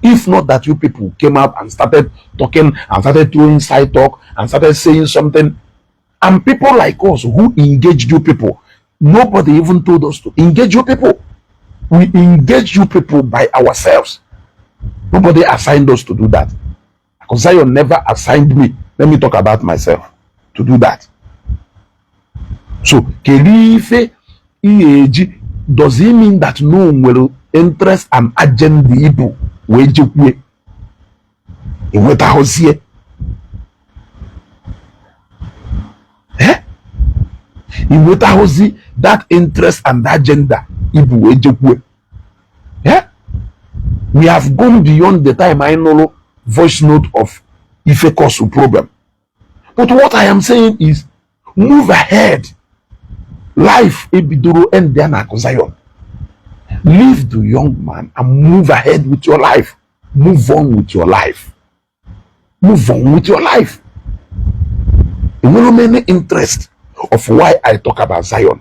If not that you people came out and started talking and started throwing side talk and started saying something, and people like us who engaged you people, nobody even told us to engage you people. We engage you people by ourselves. Nobody assigned us to do that. Akụ Zion never assigned me. Let me talk about myself to do that. So, kedu ife ị eji does it mean that no nwere interest and agenda ibu wee jekwue enwetahụzie inwetahụzi that interest and agenda ibu wee jekwue? We have gone beyond the time anyị nụrụ voice note of ife cause problem. But what I am saying is move ahead. Life ebidoro end ya na Akụ Zion. Leave the young man and move ahead with your life. Move on with your life. Move on with your life. Enwere m any interest of why I talk about Zion.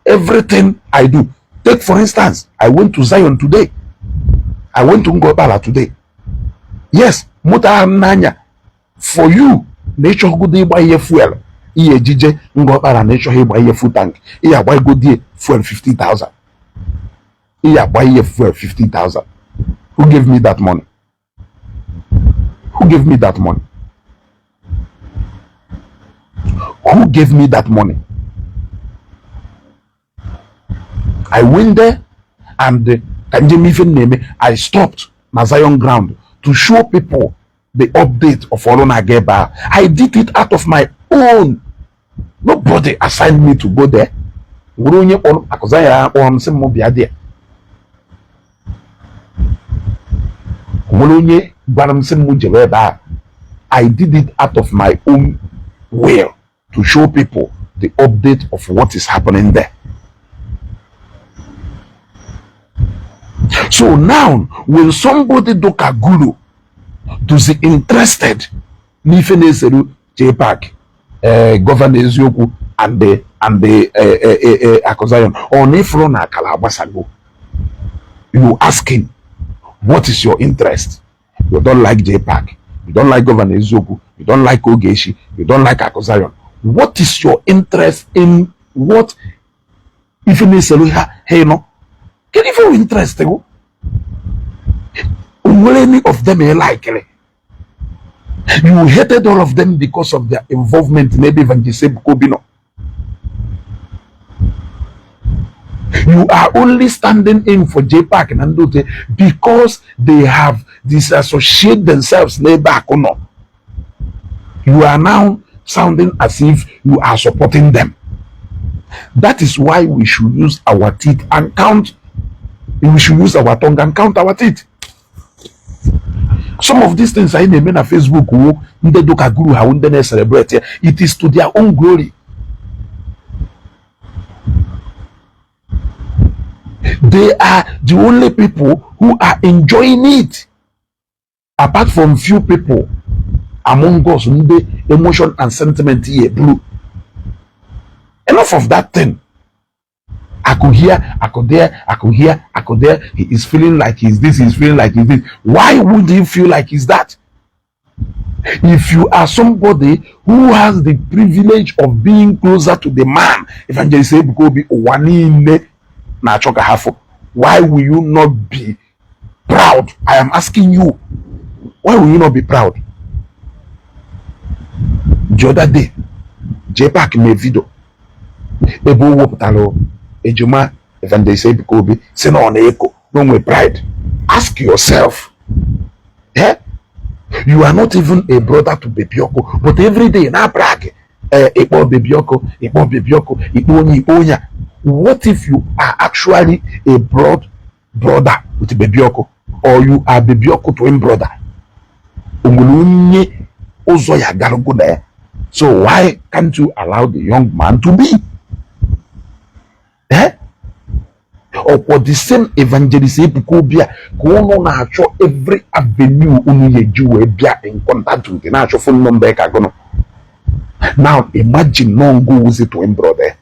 Everything I do. Take for instance, I went to Zion today. I went to Ngor Okpala today. Yes, moto ahụ m n'anya for you na ịchọgodo ịgba ihe fuel ihe ejije Ngor Okpala na ịchọghị ịgba ihe full tank ihe agbagodie fuel 50,000 ihe agba ihe fuel 50,000. Who gave me that money? Who gave me that money? Who gave me that money? I went there and ka njem ife m na-eme, I stopped na Zion ground to show people the update of ọrụ na-aga ebe ahụ. I did it out of my own. Nobody assigned me to go there. Nwere onye kpọrọ Akụ Zion ya kpọrọ m sị m bịa there. Nwere onye gwara m sị m jebe ebe ahụ. I did it out of my own will to show people the update of what is happening there. So now, when somebody do Kagulu Duzi interested n'ife na-eseru JPAC, Governor Eziokwu and the Akụ Zion. Ọ na ịfụrụ na akara agbasago. You asking, what is your interest? You don't like JPAC, you don't like Governor Eziokwu, you don't like Ogechi, you don't like Akụ Zion. What is your interest in what ife na-eselu ha ha ịnọ? Kedu ife wụ interest gị? O nwere any of them ị likere? You hated all of them because of their involvement n'ebe Evangelist Ebuka Obi nọ. You are only standing in for JPAC na ndị otu because they have disassociate themselves n'ebe akụ nọ. You are now sounding as if you are supporting them. That is why we should use our teeth and count. We should use our tongue and count our teeth. Some of these things anyị na-eme na Facebook wo ndị dụka guru ha, ndị na-celebrate ya, it is to their own glory. They are the only people who are enjoying it, apart from few people among us ndị emotion and sentiment ya eburu. Enough of that thing. Akụ here, akụ there, akụ here, akụ there. He is feeling like he's this, he's feeling like he's this. Why would he feel like he's that? If you are somebody who has the privilege of being closer to the man, Evangelist Ebuka Obi, ụwa niile na-achọ ka ha fụ, why will you not be proud? I am asking you, why will you not be proud? The other day, JPAC mee video ebe o wepụtara ejima Evangelist Ebuka Obi, si na ọ na-eko na o nwe pride. Ask yourself, eh? You are not even a brother to Baby Ọkụ, but every day na brag, ịkpọ Baby Ọkụ, ịkpọ Baby Ọkụ, ịkpọ onye, ịkpọ onye a. What if you are actually a blood brother with Baby Ọkụ, or you are Baby Ọkụ twin brother? O nwere onye ụzọ ya garugo na ya. So why can't you allow the young man to be? Eh? Ọkwọ the same Evangelist Ebuka Obi a ka unu na-achọ every avenue unu ya eji wee bịa in contact with, na-achọ phone number ka gụnụ. Now imagine no ngo twin brother.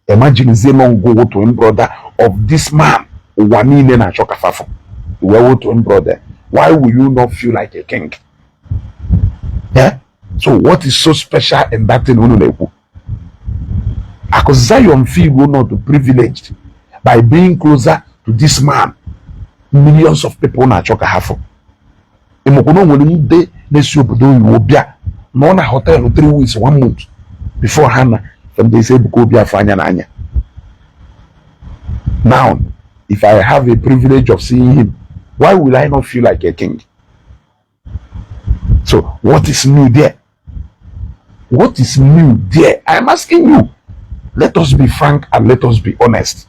Imagine zie no ngo twin brother of this man ụwa niile na-achọ ka fafụ wee twin brother. Why will you not feel like a king? Yeah? So what is so special in that thing unu na-ekwu? Akụ Zion feel not privileged by being closer to this man millions of people na-achọ ka ha fụ. Ịmụkwụ na o nwere ndị na-esi obodo oyibo bịa nọ na hotel 3 weeks, 1 month before ha na Evangelist Ebuka Obi afọ anya na anya. Now if I have a privilege of seeing him, why will I not feel like a king? So what is new there? What is new there? I am asking you. Let us be frank and let us be honest.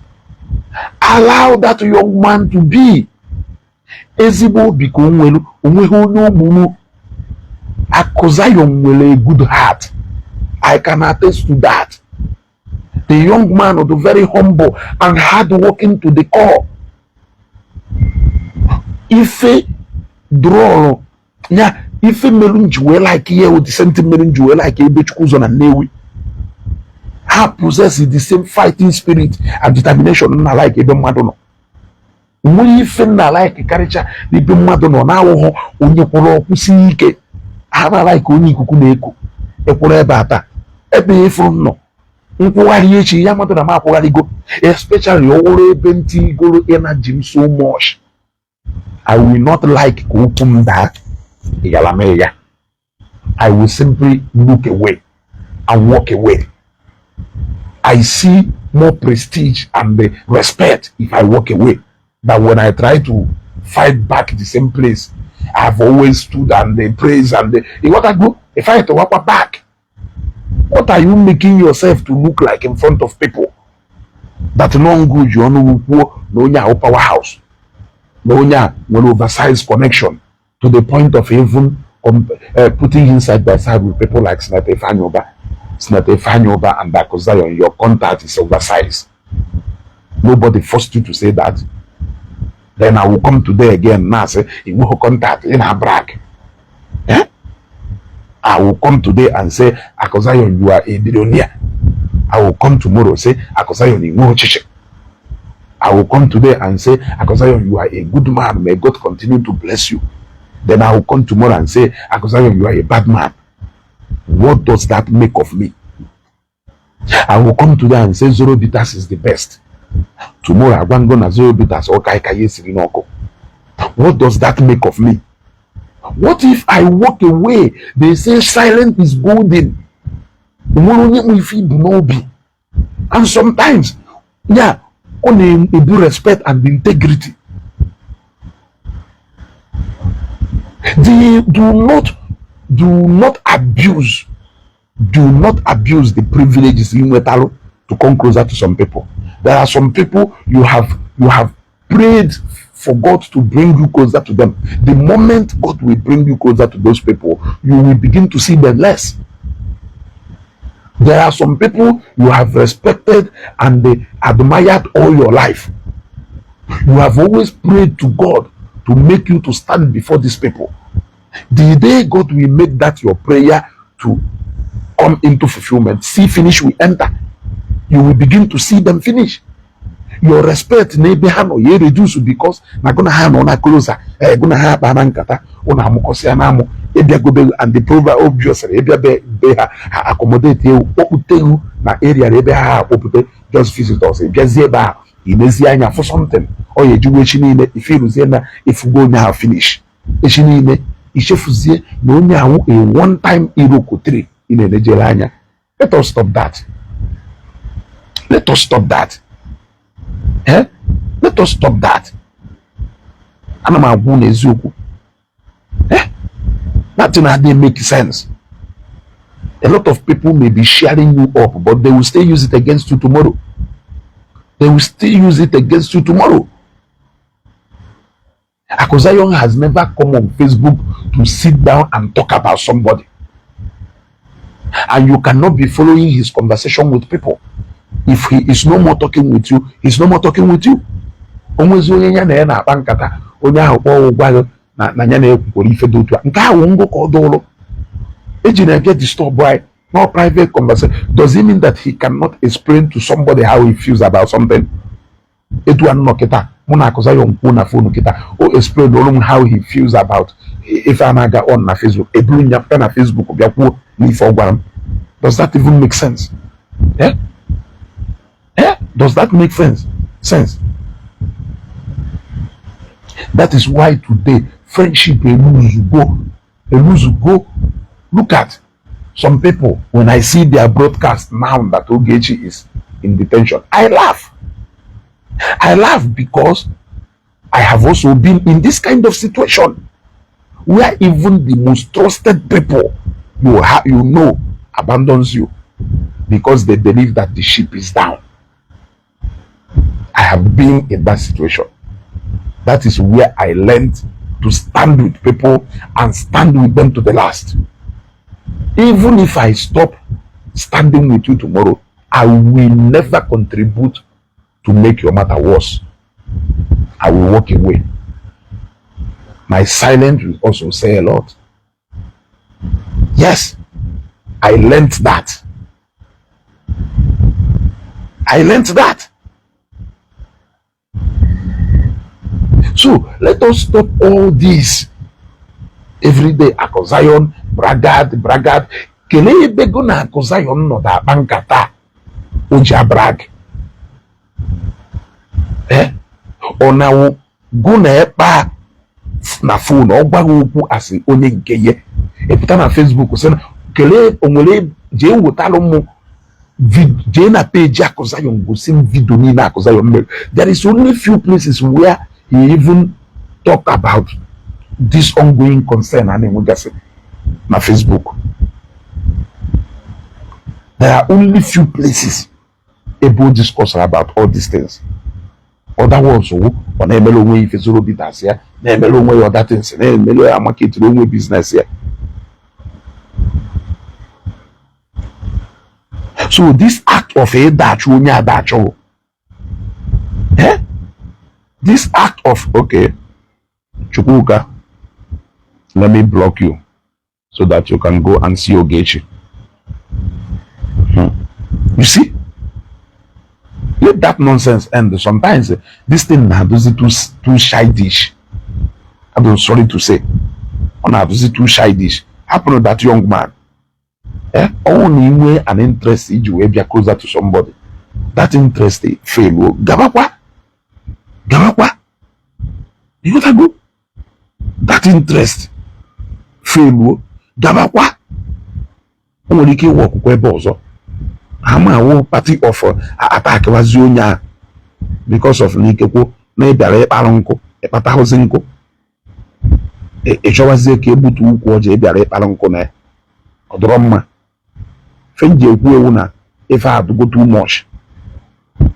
Allow that young man to be. Ezigbo obi ka o nwere, onweghị onye ogburu. Akụ Zion nwere a good heart. I can attest to that. The young man was very humble and hardworking to the core. Ife drọlụ ya, ife mere m ji wee like ihe, the same thing mere m ji wee like Ebechukwu ụzọ na Nnewi. Ha possess the same fighting spirit and determination na like ebe mmadụ nọ. Nwere ife nna like karịcha n'ebe mmadụ nọ na-awụghọ onye kwụrụ ọkwụsị ike. Ha na like onye ikuku na-eku ekwụrụ ebe a taa, ebe ịfụrụ m nọ nkwụgharị echi ya mmadụ na m akwụgharịgo, especially ọwụrụ ebe ntị igoro energy m so much. I will not like ka okwu m daa ịgara m ya. I will simply look away and walk away. I see more prestige and the respect if I walk away than when I try to fight back the same place I've always stood and they praise and they you want to go if I to walk back. What are you making yourself to look like in front of people? That no good you ọnụ kwuo na onye ahụ powerhouse, na onye a nwere oversized connection to the point of even putting him side by side with people like Senator Ifeanyi Uba. Senator Ifeanyi Uba and Akụ Zion, your contact is oversized. Nobody forced you to say that. Then I will come today again na-asị inweghị contact, ị na-brag. Eh? I will come today and say, "Akuzayon, you are a billionaire." I will come tomorrow, say, "Akuzayon, inweghị ọchịchị." I will come today and say, "Akuzayon, you are a good man. May God continue to bless you." Then I will come tomorrow and say, "Akuzayon, you are a bad man." What does that make of me? I will come today and say Zoro Bitters is the best. Tomorrow agwa ngo na Zoro Bitters ọka ịka ya esiri n'ọkụ. What does that make of me? What if I walk away? They say silent is golden. Nwere onye nwe ife ibu n'obi. And sometimes, yeah, ọ na-ebu respect and integrity. They do not abuse the privileges in nwetalu to come closer to some people. There are some people you have prayed for God to bring you closer to them. The moment God will bring you closer to those people, you will begin to see them less. There are some people you have respected and they admired all your life. You have always prayed to God to make you to stand before these people. The day God will make that your prayer to come into fulfillment, see finish will enter. You will begin to see them finish. Your respect n'ebe ha nọ ya reduce because na gụ na ha nọ na closer, eh, gụ na ha akpa na nkata ụnụ amụkọsịa na amụ ịbịagobe, and the proverb obviously ịbịa be ha, ha accommodate ewu kpọpụta ewu na area ebe ha akpọpụta just visitors. Ịbịazie ebe ahụ, imezi anya fụ something ọ ya ejiwe echi niile ife iruzie na ifugo onye ahụ finish. Echi niile ichefuzie na onye ahụ a one time iroko 3 ị na-enejere anya. Let us stop that. Let us stop that. Eh? Let us stop that. Ana m agwa unu eziokwu. Eh? That thing adịghị make sense. A lot of people may be sharing you up, but they will still use it against you tomorrow. They will still use it against you tomorrow. Akuzayon has never come on Facebook to sit down and talk about somebody, and you cannot be following his conversation with people. If he is no more talking with you, he's no more talking with you. Onwezi onye ya na ya na-akpa nkata, onye ahụ kpọọ ụgwa gị na ya na-ekwukwara ife dị otu a, nke ahụ ngụ ka ọ dụrụ eji na-abịa disturb anyị. No private conversation. Does it mean that he cannot explain to somebody how he feels about something? Etu a nọ kịta, mụ na Akuzayon kwuo na phone kịta, o explain olu m how he feels about ife a na-aga on na Facebook, eburu ya pụta na Facebook bịa kwuo n'ife ọ gwara m. Does that even make sense? Eh? Eh? Does that make sense? That is why today friendship eluzugo, eluzugo. Look at some people. When I see their broadcast now that Ogechi is in detention, I laugh. I laugh because I have also been in this kind of situation where even the most trusted people you have, abandons you because they believe that the ship is down. I have been in that situation. That is where I learned to stand with people and stand with them to the last. Even if I stop standing with you tomorrow, I will never contribute to make your matter worse. I will walk away. My silence will also say a lot. Yes, I learned that. I learned that. So let us stop all this everyday Akuzayon, bragad, bragad. Kelee ebe go na Akuzayon nọ akpa nkata o ji abrag. Eh? Ọ na-awụ go na ekpe na phone ọ gwaghị okwu asị onye nke ya ịpụta na Facebook sị na kelee onwere jee wetalụ mụ, jee na page Akuzayon gosi m video niile Akuzayon mere. There is only few places where he even talk about this ongoing concern a na-enwegasị na Facebook. There are only few places ebe o discuss about all these things. Other ones wụ ọ na-emere onwe ya ife Zoro Bitters ya na-emere onwe ya, other things na-emere ya, market onwe business ya. So this act of ịdachụ onye adachụ, eh? This act of, okay, Chukwuka, let me block you so that you can go and see Ogechi. You see, let that nonsense end. Sometimes this thing na-adụzi too too childish. I'm sorry to say, ọ na-adụzi too childish. Happen to that young man, eh, ọ na inwe an interest iji wee bịa closer to somebody, that interest fail o, gabakwa, gabakwa. Ịghọtago? That interest fail o, gabakwa. O nwere ike ịwụ ọkwụkwọ ebe ọzọ ama awụ party of attackwazi onye ahụ because of na ikekwo na ị bịara ịkparụ nkụ, ịkpatahụzi nkụ, ị chọwazie ka egbutu ukwu ọjọọ ị bịara ịkparụ nkụ na ya. Ọ dọrọ mma fe m ji ekwu ewu na ife adụgo too much.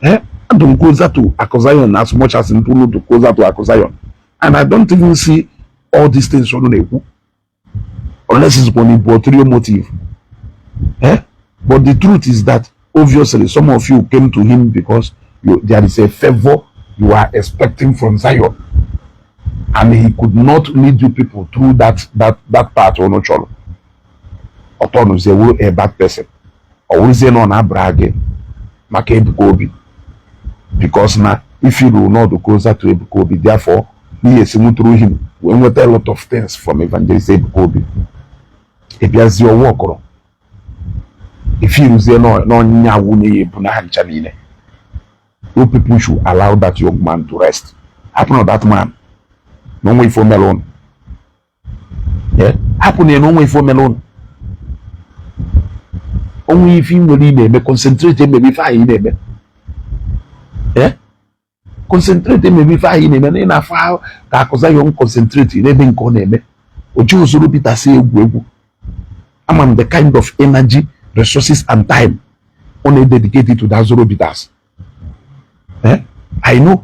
Eh, adụ m closer to Akụ Zion as much as ntụnụ dị closer to Akụ Zion, and I don't even see all these things unu na-ekwu unless it's on ulterior motive. Eh, but the truth is that obviously some of you came to him because there is a favor you are expecting from Zion, and he could not lead you people through that part. Unu chọrọ ọtọnụzie wuru a bad person, ọ wụrụzie na ọ na-abara gị maka Ebuka Obi, because na if you will not closer to Ebuka Obi, therefore n'ihi esi through him wee nweta a lot of things from Evangelist Ebuka Obi. Ị bịazie ọwa ọkọrọ ifiruzie n'ọnyịnya nwunye ya ebu na ha ncha niile. You people should allow that young man to rest. Hapụ na that man na onwe ife omere ụnụ. Hapụ na ya na onwe ife omere ụnụ. Onwe ife ị nwere ị na-eme, concentrate emebe ife ahụ ị na-eme. Concentrate emebe ife ahụ ị na-eme na ị na-afụ ahụ ka Akụ Zion concentrate n'ebe nke ọ na-eme. O ji usoro Peter si egwu egwu. Ama m the kind of energy, resources and time ọ na-dedicate to that Zoro Bitters. Eh? I know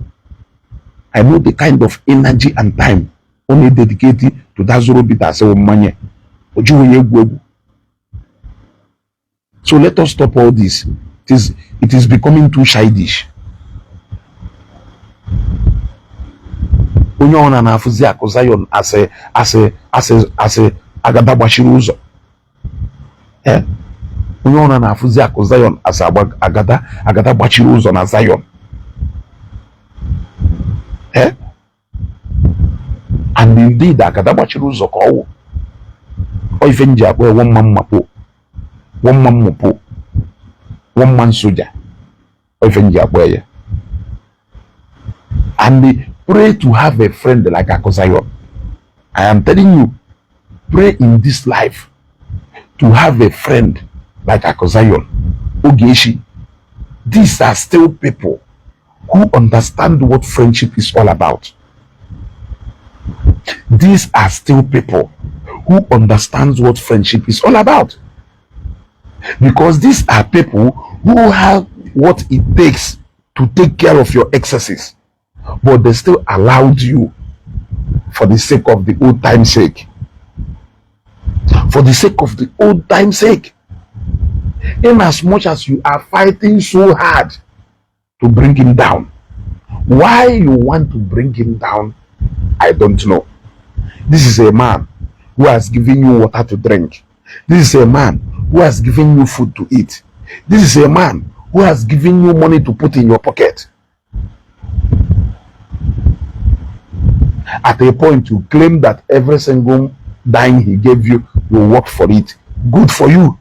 the kind of energy and time ọ na-dedicate to that Zoro Bitters wụ mmanya. O jighị ya egwu egwu. So let us stop all this. It is becoming too childish. Onye ọna na-afụzi Akụ Zion asị asị asị asị agada gbachiri ụzọ. Eh? Onye ọna na-afụzi Akụ Zion asị agada agada gbachiri ụzọ na Zion. Eh? And indeed, agada gbachiri ụzọ ka ọ wụ. Ọ ife m ji akpọ ya one man mmapo, one man mmapo, one man soldier. Ọ ife m ji akpọ ya. And they pray to have a friend like Akụ Zion. I am telling you, pray in this life to have a friend like Akụ Zion. Ogechi, these are still people who understand what friendship is all about. These are still people who understand what friendship is all about. Because these are people who have what it takes to take care of your excesses, but they still allowed you for the sake of the old time sake. For the sake of the old time sake. In as much as you are fighting so hard to bring him down, why you want to bring him down, I don't know. This is a man who has given you water to drink. This is a man who has given you food to eat. This is a man who has given you money to put in your pocket. At a point, you claim that every single dime he gave you, you worked for it. Good for you.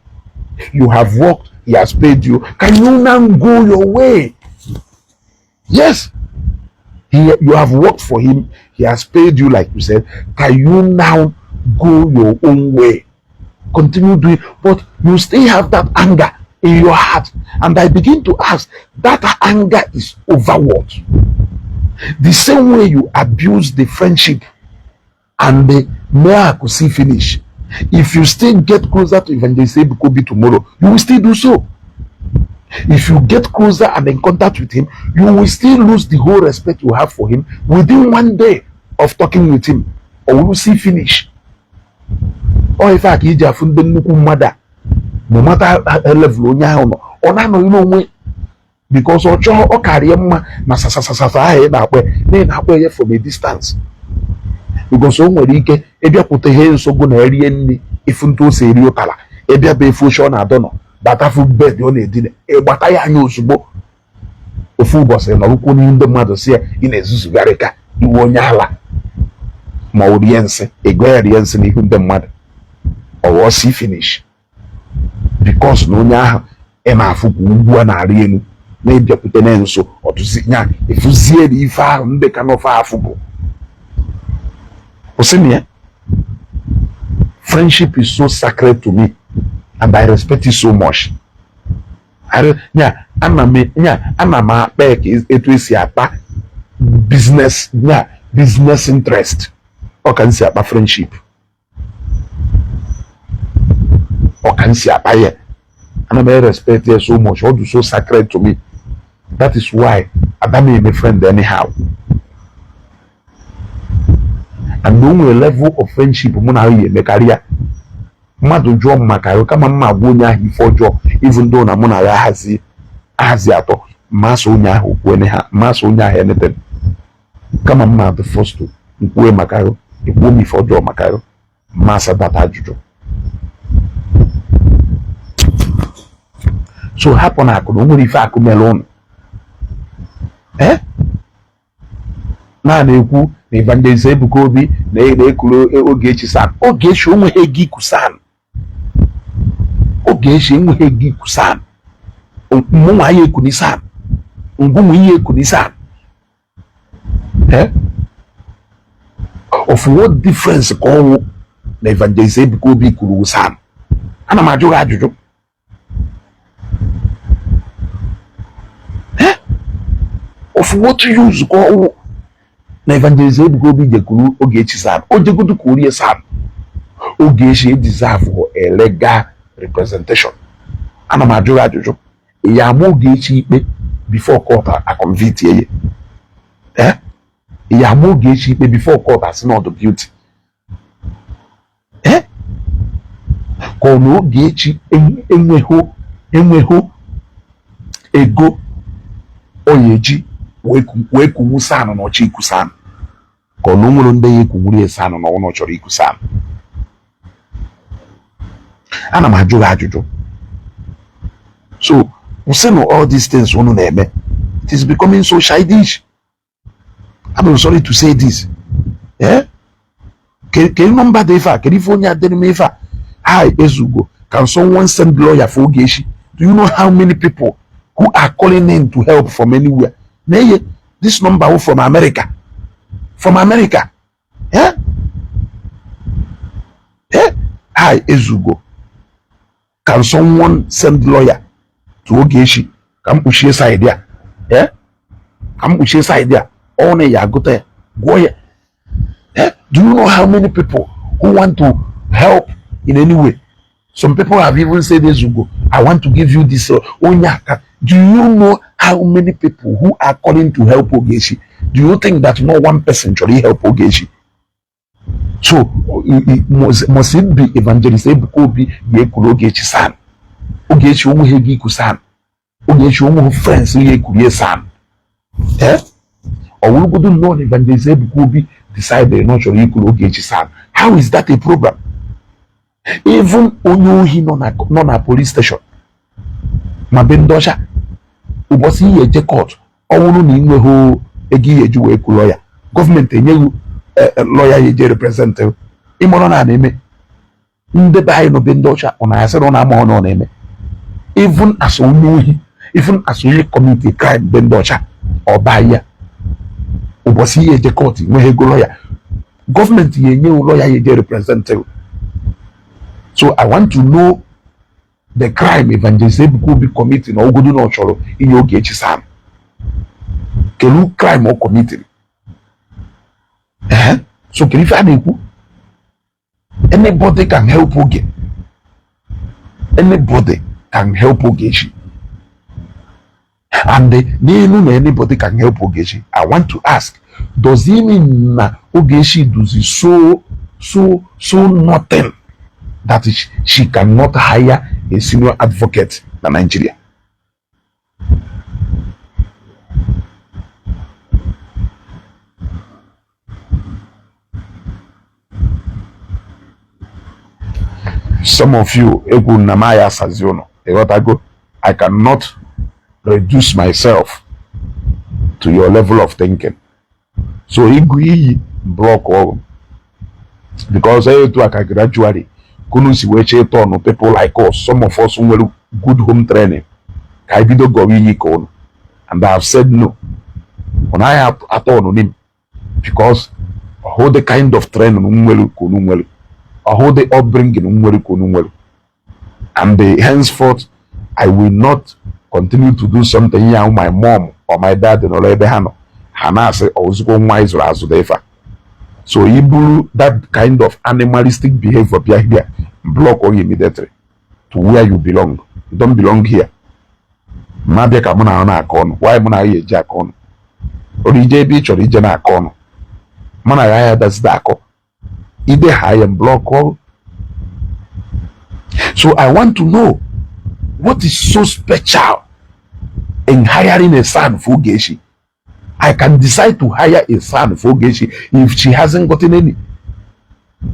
You have worked, he has paid you. Can you now go your way? Yes. You have worked for him, he has paid you, like you said. Can you now go your own way? Continue doing, but you still have that anger in your heart. And I begin to ask, that anger is over what? The same way you abuse the friendship and the mayor could see finish. If you still get closer to Evangelist Ebuka Obi tomorrow, you will still do so. If you get closer and in contact with him, you will still lose the whole respect you have for him within one day of talking with him. Or we will see finish. Or if I can iji ndị nnukwu mmadụ a, no matter level onye ahụ nọ, ọ na-anọghị n'onwe. Because ọ chọọ ọ karịa mma na sasasasasa ahụ ị na-akpọ ya, na ị na-akpọ ya from a distance, because o nwere ike ịbịakwute ihe nsogbu na erie nri, ifu ntụ ose, eri ụtara, ịbịa bụ efu oche ọ na-adọ nọ batafu bed ọ na-edina, ịgbata ya anya ozugbo. Ofu ụbọchị nọrụkwu n'ihu ndị mmadụ si ya ị na-ezuzugharị ka iwe onye ala, ma ọ rie nsị, ego ya rie nsị n'ihu ndị mmadụ, ọ ghọọ si finish, because na onye ahụ ị na-afụ ka ugwu a na-arị elu na-ịbịakwute na nso ọtụzi nya efuzie na ife ahụ ndị ka nọfe afụ bụ kwụsị na ya. Friendship is so sacred to me and I respect it so much. Nya ana m nya ana m akpa ya ka etu esi akpa business, nya business interest. Ọ ka m si akpa friendship, ọ ka m si akpa ya. Ana m respect ya so much. Ọ dị so sacred to me. That is why ada m eme friend anyhow, and o nwere level of friendship mụ na ya emekarị ya. Mmadụ jụọ m maka ya, kama mma agwa onye ahụ ife ọjọọ, even though na mụ na ya ahazi ahazi atọ mmasị onye ahụ okwu ha mmasị onye ahụ anything, kama mma the first to nkwue maka ya, ekwuo m ife ọjọọ maka ya, mmasị data ajụjụ. So hapụ na akụ na o nwere ife akụ mere ụnụ ee na na-ekwu na Evangelist Ebuka Obi na-ekuru Ogechi SAN. Ogechi onweghị ego iku SAN. Ogechi enweghị ego iku SAN. Mụnwa ya ekuni SAN, ngụnwa ihe ekuni SAN. Eh, of what difference ka ọnwụ na Evangelist Ebuka Obi kwuru SAN? Ana m ajụ gị ajụjụ. Eh, of what use ka ọnwụ na Evangelist Ebuka Obi jekwuru Ogechi SAN? O jegodu ka orie SAN. Ogechi deserve a legal representation. Ana m ajụ gị ajụjụ. Ya ama Ogechi ikpe before court a convict ya? Eh, ya ama Ogechi ikpe before court asị na ọ dị guilty? Eh, ka ọ na Ogechi enweghị ego ọ ya eji wee kunwu SAN na ọchọ iku SAN, ka ọ na o nwere ndị ya ekunwuru ya SAN na ọ chọrọ iku SAN? Ana m ajụ gị ajụjụ. So kwụsịnụ all these things unu na-eme. It is becoming so childish. I'm sorry to say this. Eh, kedu nọmba dị ife a? Kedu ife onye adịrị m ife a? Hi Ezugo, can someone send lawyer for Ogechi? Do you know how many people who are calling in to help from anywhere? Na-eye this number from America, from America. Eh, eh, hi Ezugo, can someone send lawyer to Ogechi? Ka m kpuchie side ya. Eh, ka m kpuchie side ya. Ọ na ya agụta ya, gụọ ya. Eh, do you know how many people who want to help in any way? Some people have even said, "Ezugo, I want to give you this." Onye aka. Do you know how many people who are calling to help Ogechi? Do you think that no one person chọrọ help Ogechi? So must it be Evangelist Ebuka Obi ga-ekwuru Ogechi SAN? Ogechi onweghị ego iku SAN. Ogechi onweghị friends ya ekwurie SAN. Eh, ọ wụrụgodo nnọọ na Evangelist Ebuka Obi decided na ọ chọrọ ikwuru Ogechi SAN, how is that a problem? Even onye ohi nọ na police station ma be ndị ọcha, ụbọchị ihe eje court, ọ bụrụ na ị nweghị ego ihe eji wee kwuru ya, gọọmenti enyeghị lọya ya eje represent. Ịmụrụ na na-eme ndị be anyị nọ be ndị ọcha, ọ na-asịrị ọ na-ama ọ na ọ na-eme. Even as onye ohi, even as onye commit crime be ndị ọcha, ọba ya ụbọchị ihe eje court, nweghị ego lọya, gọọmenti ya enye lọya ya eje represent. So I want to know the crime Evangelist Ebuka Obi commit na ogodo na ọ chọrọ inye Ogechi SAN. Kelu crime ọ committed? Eh, so kedu ife a na-ekwu? Anybody can help Oge. Anybody can help Ogechi. And n'elu na anybody can help Ogechi, I want to ask, does it mean na Ogechi does so so so nothing that she cannot hire a senior advocate na Nigeria? Some of you ekwu na m aya asazi ụnụ, ịghọtago? I cannot reduce myself to your level of thinking. So ịgụ iyi block ọrụ, because etu a ka gradually kunu si wee chee turn people like us, some of us nwere good home training, ka anyị bido gọwa iyi ka ụnụ. And I have said no. Ọ naghị atọ ọnụ n'im, because ọhụ the kind of training nwere ka unu nwere, ọhụ the upbringing nwere ka unu nwere. And henceforth I will not continue to do something ya my mom or my dad nọrọ ebe ha nọ, ha na-asị ozugbo nwa anyị zụrụ azụ dị ife a. So i buru that kind of animalistic behavior bịa here, block you immediately to where you belong. You don't belong here. Ma bịa ka mụ na ha na-akọ ọnụ, why mụ na ya eji akọ ọnụ? Ọrụ ije ebe ị chọrọ ije na-akọ ọnụ, mụ na ya ya dazida akọ ide ha ya block ọrụ. So I want to know what is so special in hiring a SAN for Ogechi. I can decide to hire a SAN for Ogechi if she hasn't gotten any.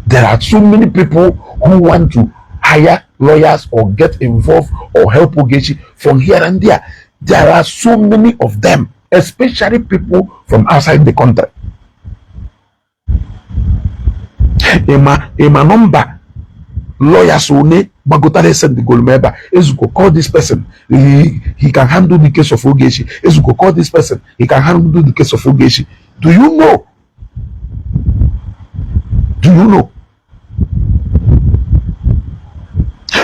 There are so many people who want to hire lawyers or get involved or help Ogechi from here and there. There are so many of them, especially people from outside the country. Ịma number lawyers one gbagotara esendgolu m ebe a: "Ezuko, call this person, he can handle the case of Ogechi. Ezuko, call this person, he can handle the case of Ogechi." Do you know? Do you know?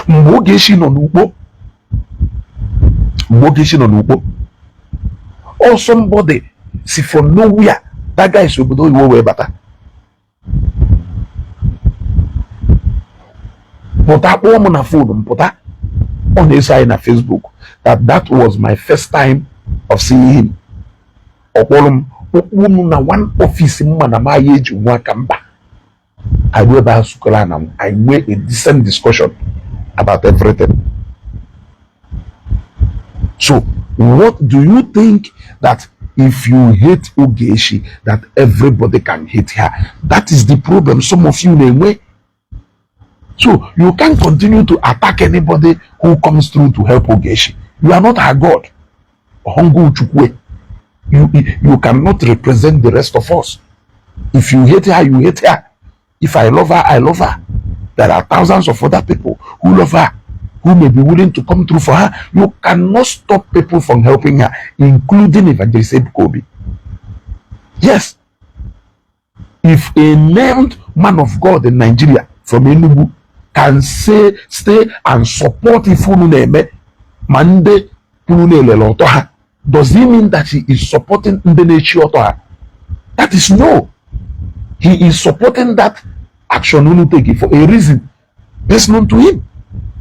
Mgbe Ogechi nọ n'ugbo, mgbe Ogechi nọ n'ugbo, or somebody si from nowhere, that guy si obodo oyibo wee bata, pụta kpọọ m na phone m, pụta ọ na-eso anyị na Facebook. That was my first time of seeing him. Ọ kpọrọ m kpọkpuo m na one office mma na ma ya eji nwa aka mba anyị ebe a sukọrọ na m, anyị nwee a decent discussion about everything. So what do you think, that if you hate Ogechi, that everybody can hate her? That is the problem some of you na-enwe. So you can't continue to attack anybody who comes through to help Ogechi. You are not her God. Hongu Chukwe. You cannot represent the rest of us. If you hate her, you hate her. If I love her, I love her. There are thousands of other people who love her, who may be willing to come through for her. You cannot stop people from helping her, including Evangelist Ebuka Obi. Yes. If a named man of God in Nigeria from Enugu can say, stay and support ife unu na-eme, ma ndị kwuru na-elele ọtọ ha, does it mean that he is supporting ndị na-echi ọtọ ha? That is no. He is supporting that action unu take for a reason personal to him.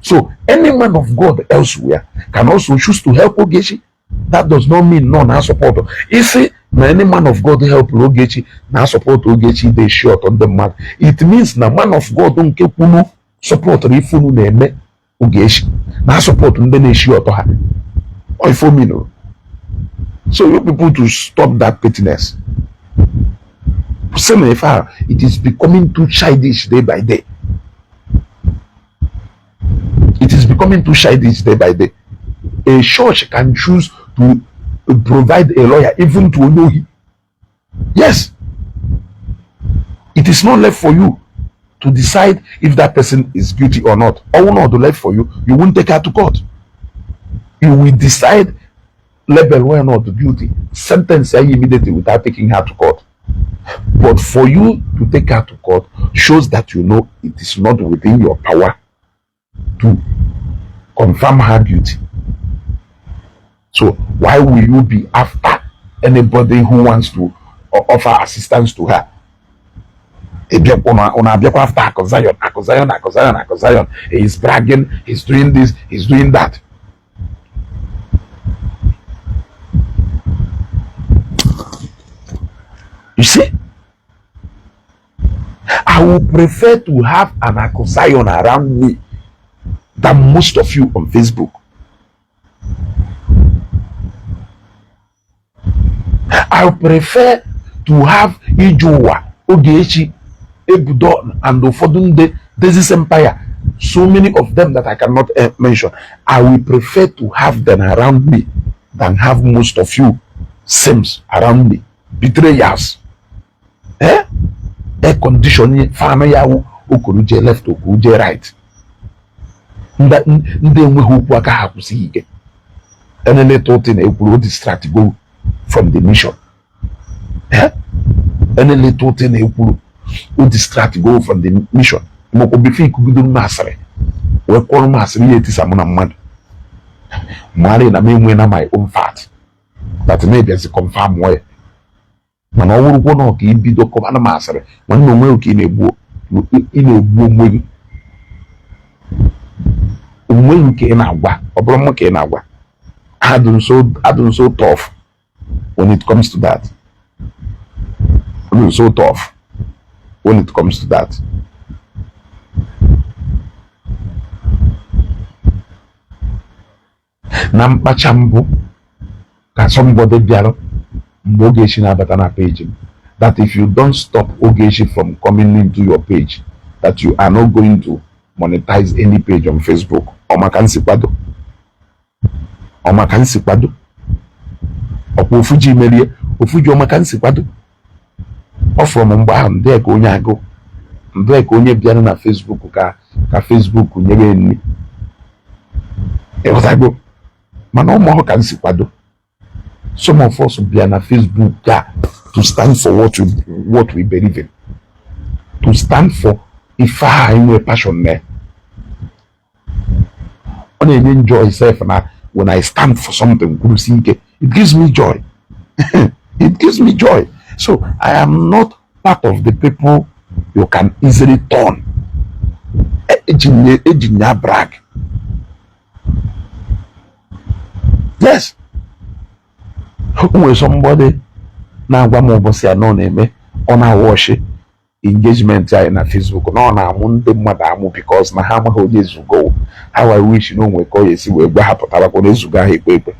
So any man of God elsewhere can also choose to help Ogechi. That does not mean no na support. Isi na any man of God help Ogechi na support Ogechi dey short on the mmadụ. It means na man of God nke kwunu support ife unu na-eme Ogechi na support ndị na-eshi ọtọ ha. Ọ ife o mean. So you people to stop that pettiness. Sị na ife a, it is becoming too childish day by day. It is becoming too childish day by day. A church can choose to provide a lawyer even to onye ohi. Yes. It is not left for you to decide if that person is guilty or not. Or not left for you, you won't take her to court. You will decide, label whether or not guilty, sentence her immediately without taking her to court. But for you to take her to court shows that you know it is not within your power to confirm her guilty. So why will you be after anybody who wants to offer assistance to her? Unu abịakwa after Akụ Zion, Akụ Zion, Akụ Zion, Akụ Zion. He is bragging, he's doing this, he's doing that. You see, I would prefer to have an Akụ Zion around me than most of you on Facebook. I would prefer to have Ijuwa, Ogechi, Ebudon, and ụfọdụ ndị Dezis Empire So many of them that I cannot mention. I will prefer to have them around me than have most of you sims around me. Betrayers. Eh? Air condition fan ya wụ okoruje left, okoruje right. Ndị enweghị okwu aka ha kwụsịghị ike. Any little thing ekwuru o distract go from the mission. Eh? Any little thing ekwuru o distract go from the mission. Makwa before ikugido m asịrị wee kwọrọ m asịrị ya etisa mụ na mmadụ mara na m enwe na my own fact that na-ebiazi confirm ya, mana ọ bụrụkwa na ọ ka ibido kọbana m asịrị, nwanne, onwe ka ị na-egbu, ị na-egbu onwe gị, onwe gị ka ị na-agwa. Ọ bụrụ m ka ị na-agwa, adụ so tough when it comes to that. Adụ so tough when it comes to that. Na mkpacha mbụ ka somebody bịara mgbe Ogechi na-abata na page m, that if you don't stop Ogechi from coming into your page, that you are not going to monetize any page on Facebook. Ọ maka nsi kwado, ọ maka nsi kwado ọkwa ofu ji merie ofu ji, ọ maka nsi kwado. Ọ fụrụ m mgbe ahụ ndị ka onye agụ ndị ka onye bịara na Facebook ka Facebook nyere nri, ịghọtago? Mana ụmụ ọhụ ka nsi kwado. Some of us bịa na Facebook ka to stand for what we believe in, to stand for ife a anyị nwere passion na ọ na-enye joy sef. Na when I stand for something kwurusi ike, it gives me joy, it gives me joy. So I am not part of the people you can easily turn. Eji nya brag. Yes, o nwere somebody na-agwa m ụbọchị anọ na-eme ọ na-awọchi engagement anyị na Facebook na ọ na-amụ ndị mmadụ amụ because na ha amaghị onye ezugo. How I wish na onwe ka ọ ga-esi wee gwa ha pụtarakwa na ezugo ahụ ekpe ekpe,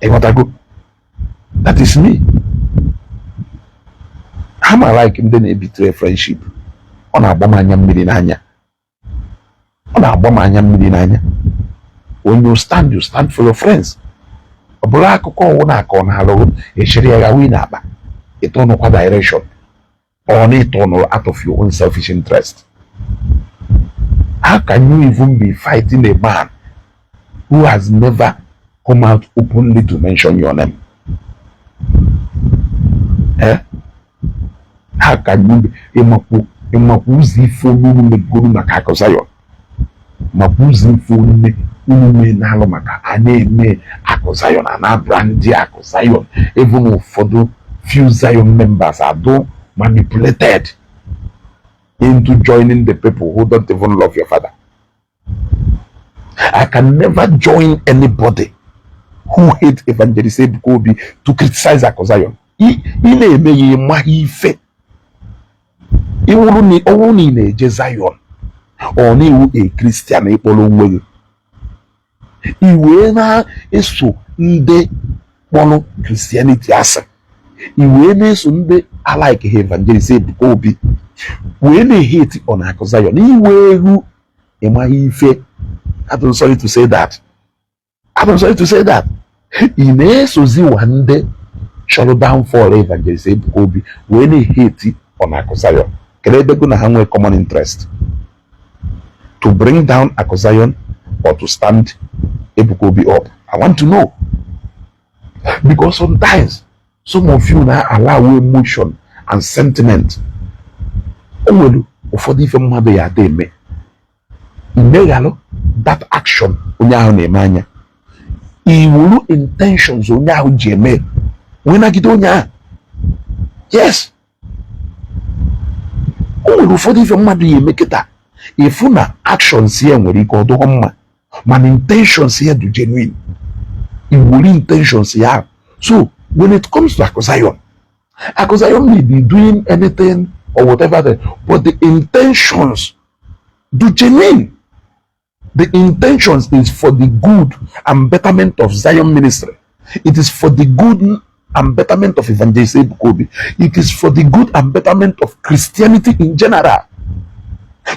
ịghọtago? That is me. Ha ma like ndị na-ebitere friendship, ọ na-agba m anya mmiri n'anya, ọ na-agba m anya mmiri n'anya. When you stand, you stand for your friends. Ọ bụrụ akụkọ ọwụ na akọ na alụrụ echere ya gawa na akpa ịtọnụkwa direction or na ịtọnụ out of your own selfish interest. How can you even be fighting a man who has never come out openly to mention your name? Eh? How can you be ịmakwu ịmakwu ụzọ ife onye unu megoro maka Akụ Zion, makwa ụzọ ife onye unu mee n'alụ maka a na-eme Akụ Zion, a na-brand Akụ Zion? Even ụfọdụ few Zion members are do manipulated into joining the people who don't even love your father. I can never join anybody who hate Evangelist Ebuka Obi to criticize Akụ Zion. Ị na-eme ya ịmaghị ife ịwụrụ na ọwụrụ na ị na-eje Zion, ọ na-ewu a Christian ịkpọrọ onwe gị, i wee na-eso ndị kpọrọ Christianity asị, i wee na-eso ndị alike ha Evangelist Ebuka Obi wee na-ehate on Akụ Zion, iwe ehu ịmaghị ife. I'm sorry to say that. I'm sorry to say that. Ị na-esozi wa ndị chọrọ downfall Evangelist Ebuka Obi wee na-ehate on Akụ Zion. Kedu ebe go na ha nwee common interest to bring down Akụ Zion or to stand Ebuka Obi up? I want to know, because sometimes some of you na allow emotion and sentiment. O nwere ụfọdụ ife mmadụ ya ada eme, imeghalụ that action onye ahụ na-eme anya, iwuru intentions onye ahụ ji eme wee nagide onye ahụ. Yes, o nwere ụfọdụ ife mmadụ ya eme kịta, ịfụ na actions ya nwere ike ọ dụghọ mma, mana intentions ya dị genuine, iwuru intentions ya. So when it comes to Akụ Zion, Akụ Zion may be doing anything or whatever, but the intentions do genuine. The intentions is for the good and betterment of Zion ministry. It is for the good and betterment of Evangelist Ebuka Obi. It is for the good and betterment of Christianity in general.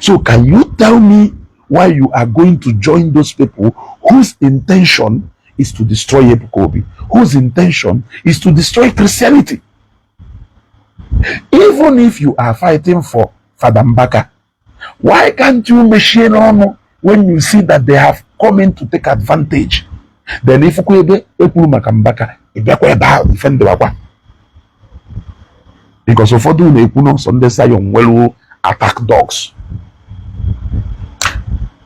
So can you tell me why you are going to join those people whose intention is to destroy Ebuka Obi, whose intention is to destroy Christianity? Even if you are fighting for Father Mbaka, why can't you mechie n'ọnụ when you see that they have come in to take advantage? Then ifukwa ebe ekwuru maka Mbaka, ị bịakwa ebe ahụ defendwakwa, because ụfọdụ na-ekwu n'ọsọ ndị Zion nwere attack dogs,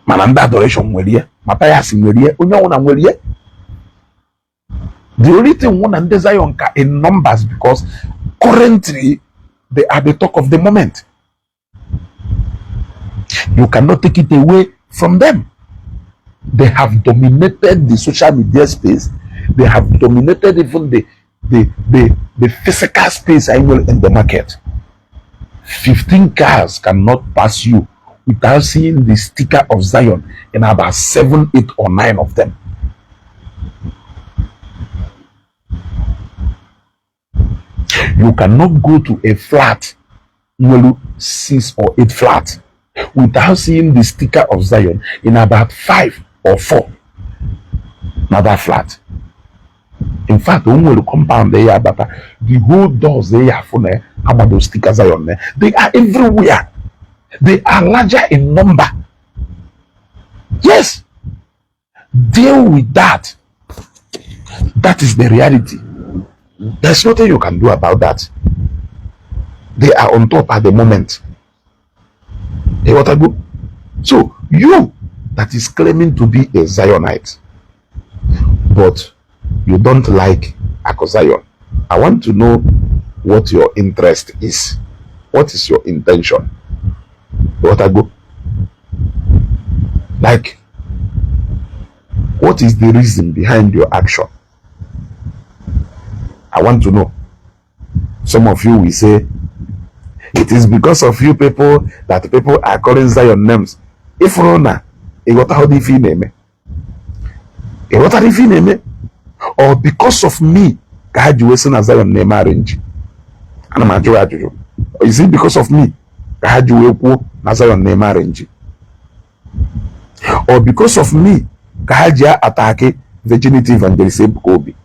mana ndị adoration nwere ihe, Matthias nwere ihe, onye ọbụla nwere ihe. The only thing nwụ na ndị Zion ka in numbers, because currently they are the talk of the moment. You cannot take it away from them. They have dominated the social media space. They have dominated even the physical space I will in the market. 15 cars cannot pass you without seeing the sticker of Zion in about 7, 8, or 9 of them. You cannot go to a flat, nwelu 6 or 8 flat, without seeing the sticker of Zion in about 5 or 4 na that flat. In fact, o nwere compound ya abata, the whole doors ya afụ na agbado sticker Zion na. They are everywhere. They are larger in number. Yes, deal with that. That is the reality. There's nothing you can do about that. They are on top at the moment. Ịghọtago? So you that is claiming to be a Zionite, but you don't like Aku Zion, I want to know what your interest is. What is your intention? Ịghọtago? Like, what is the reason behind your action? I want to know. Some of you will say, it is because of you people that people are calling Zion names. Ifuru na ịghọtaghị ife ị na-eme, ịghọtara ife ị na-eme, or because of me ka ha ji wee sị na Zion na-eme arrange? Ana m ajụ ajụjụ. Is it because of me ka ha ji wee kwuo na Zion na-eme arrange, or because of me ka ha ji attack virginity evangelist Ebuka Obi?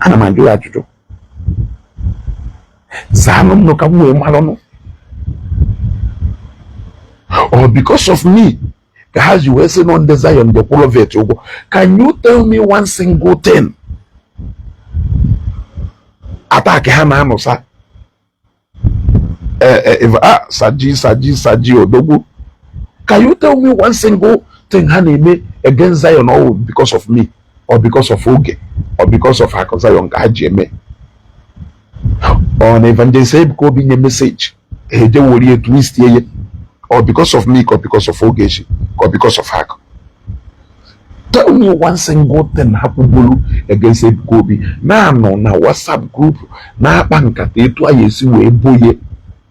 Ana m ajụ ajụjụ, zaanụ m nụ ka m wee marụnụ. Or because of me ka ha ji wee sị nọ ndị Zion jekwụrụ vet ụgwọ? Can you tell me one single thing attack ha na-anụsa? Saji saji saji odogwu, can you tell me one single thing ha na-eme against Zion or because of me or because of Oge or because of Akụ Zion ka ha ji eme? Or na evangelist Ebuka Obi nye message, eje were twist ye, or because of me or because of Ogechi or because of Akụ? Tell me one single thing ha kwugolu against Ebuka Obi. Na-anọ na WhatsApp group na-akpa nkata etu a ya esi wee boye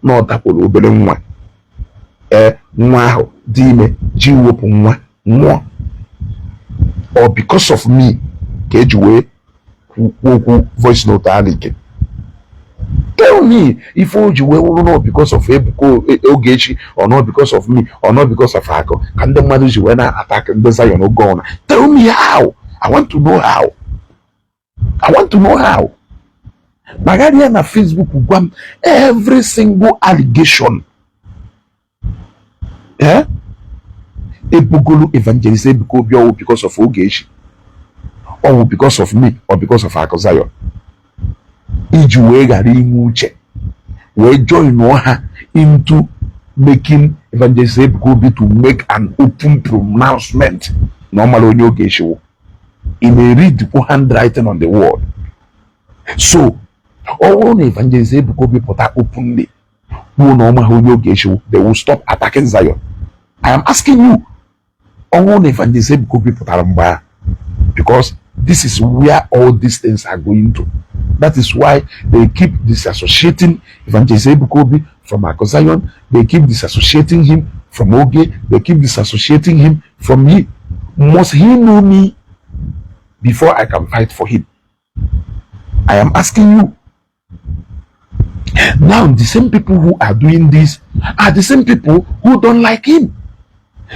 na ọ dapụrụ obere nwa, ee, nwa ahụ dị ime ji wepụ nwa nwụọ, or because of me ka eji wee kwuo okwu voice note a n'ike? Tell me ife o ji wee wụrụ not because of Ebuka, Ogechi, or not because of me or not because of Akụ ka ndị mmadụ ji wee na-attack ndị Zion oge ọna. Tell me how. I want to know how. I want to know how. Gbagharịa na Facebook, gwa m every single allegation, eh, ebugolu evangelist Ebuka Obi, ọwụ because of Ogechi, ọwụ because of me or because of Akụ Zion, iji wee ghara inwe uche wee join ha into making evangelist Ebuka Obi to make an open pronouncement na ọ mara onye Ogechi wụ. Ị na-read handwriting on the wall. So ọ bụrụ na evangelist Ebuka Obi pụta openly kwuo na ọ maghị onye Ogechi wụ, they will stop attacking Zion? I am asking you. Ọ bụrụ na evangelist Ebuka Obi pụtara mgbe ahụ, because this is where all these things are going to. That is why they keep disassociating evangelist Ebuka Obi from Aku Zion. They keep disassociating him from Oge. They keep disassociating him from me. Must he know me before I can fight for him? I am asking you. Now, the same people who are doing this are the same people who don't like him.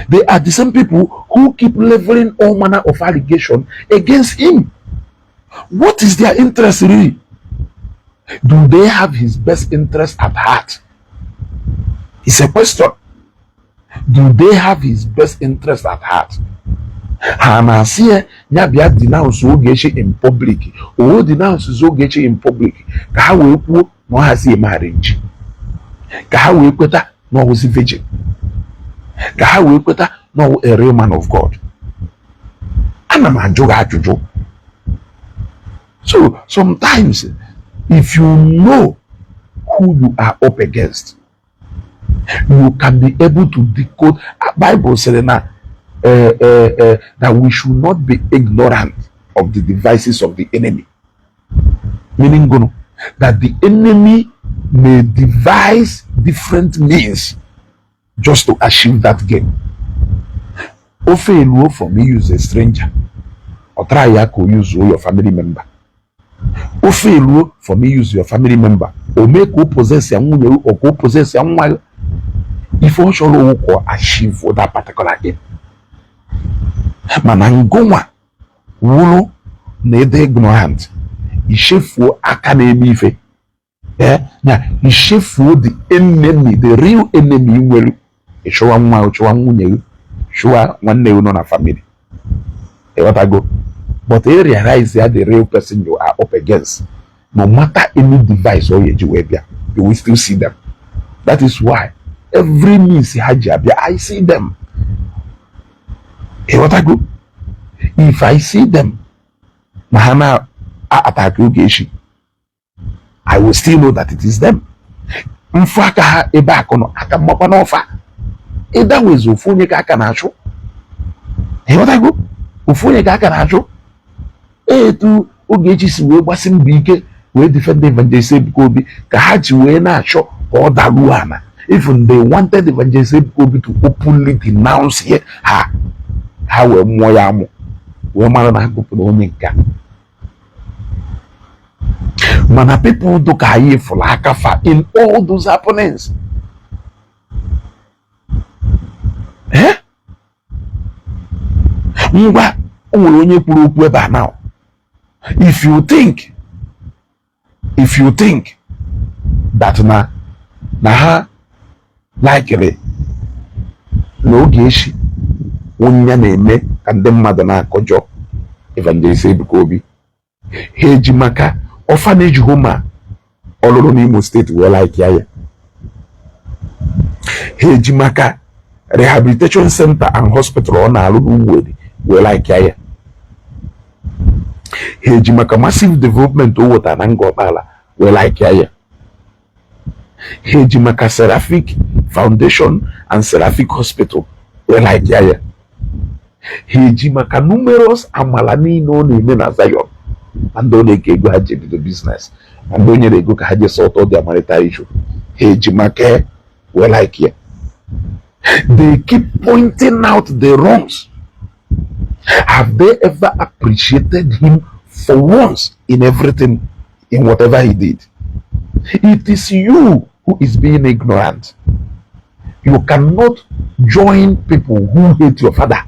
They are the same people who keep leveling all manner of allegation against him. What is their interest really? Do they have his best interest at heart? It's a question. Do they have his best interest at heart? Ha na-asị ya ya bịa denounce Ogechi in public, o denounce Ogechi in public ka ha wee kwuo na ọ hazi marriage, ka ha wee kweta na ọ wụzi virgin, ka ha wee kweta na ọ wụ a real man of God. Ana m ajụ gị ajụjụ. So sometimes, if you know who you are up against, you can be able to decode. Bible sịrị na that we should not be ignorant of the devices of the enemy, meaning gụnụ? That the enemy may devise different means just to achieve that gain. Ofe eluo from use a stranger or try ya ka o use your family member. Ofe eluo from use your family member, o mee ka o possess ya nwunye o, ka o possess ya nwa ya. Ife ọ chọrọ owu ka ọ achieve that particular gain. Mana ngụnwa wụrụ na ede ignorant, ichefuo aka na-eme ife na ichefuo the enemy, the real enemy nwere. Ịchụwa nwa, chụwa nwunye gị, chụwa nwanne gị nọ na family, ịghọtago? But ị realize ya, the real person you are up against, no matter any device ọ ga-eji wee bịa, you will still see them. That is why every means ha ji abịa, I see them, ịghọtago? If I see them na ha na-attack Ogechi, I will still know that it is them. Mfu aka ha ebe akụ nọ, aka mmakwa n'ọfa ịda wezi ofu onye ka aka na-achụ, ịghọtago? Ofu onye ka aka na-achụ. Etu Ogechi si wee gbasi mbọ ike wee defend Evangelist Ebuka Obi, ka ha ji wee na-achọ ka ọ daruo ana. Even they wanted Evangelist Ebuka Obi to openly denounce here ha, ha wee mụọ ya amụ, wee mara na ha gụpụrụ onye nke a. Mana people do ka anyị fụrụ aka fa in all those happenings. Eh? Ngwa, o nwere onye kwuru okwu ebe a now. If you think that na ha likely na Ogechi onye na-eme ka ndị mmadụ na-akọjọ Evangelist Ebuka Obi, ha eji maka orphanage home a ọlụrụ n'Imo Steeti wee like ya, ha eji maka rehabilitation center and hospital ọ na-alụ n'Umueri wee like ya, ha eji maka massive development o wetara na Ngor Okpala wee like ya, ha eji maka Seraphic Foundation and Seraphic Hospital wee like ya, ha eji maka numerous amala niile ọ na-eme na Zion, na ndị ọ na-eke ego ha ji ebido business, na ndị o nyere ego ka ha ji sort their marital issue, ha eji maka wee like ya. They keep pointing out the wrongs. Have they ever appreciated him for once in everything, in whatever he did? It is you who is being ignorant. You cannot join people who hate your father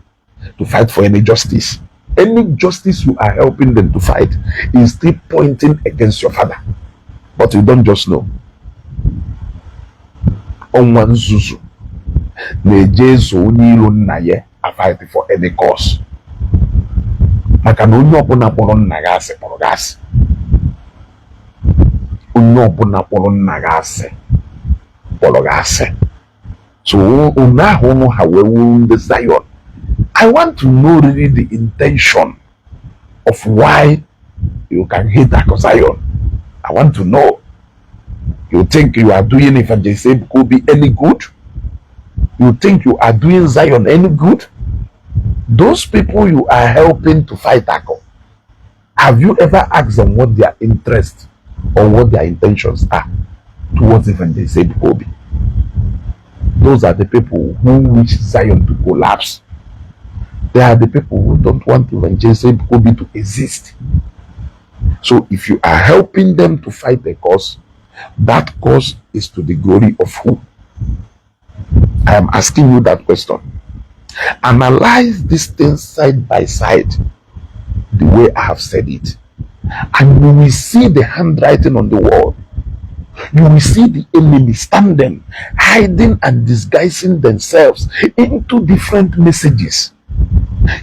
to fight for any justice. Any justice you are helping them to fight is still pointing against your father, but you don't just know. Ọnwa nzuzu na-eje ezo onye iro nna ya a fight for any cause, maka na onye ọbụla kpọrọ nna gị asị kpọrọ gị asị. Onye ọbụla kpọrọ nna gị asị kpọrọ gị asị. So unu ahụ unu ha wee wuru ndị Zion, I want to know really the intention of why you can hate Aku Zion. I want to know. You think you are doing Evangelist Ebuka Obi any good? You think you are doing Zion any good? Those people you are helping to fight Aku, have you ever asked them what their interest or what their intentions are towards Evangelist Ebuka Obi? Those are the people who wish Zion to collapse. They are the people who don't want Evangelist Ebuka Obi to exist. So if you are helping them to fight a cause, that cause is to the glory of who? I am asking you that question. Analyze this thing side by side the way I have said it, and you will see the handwriting on the wall. You will see the enemy standing, hiding and disguising themselves into different messages.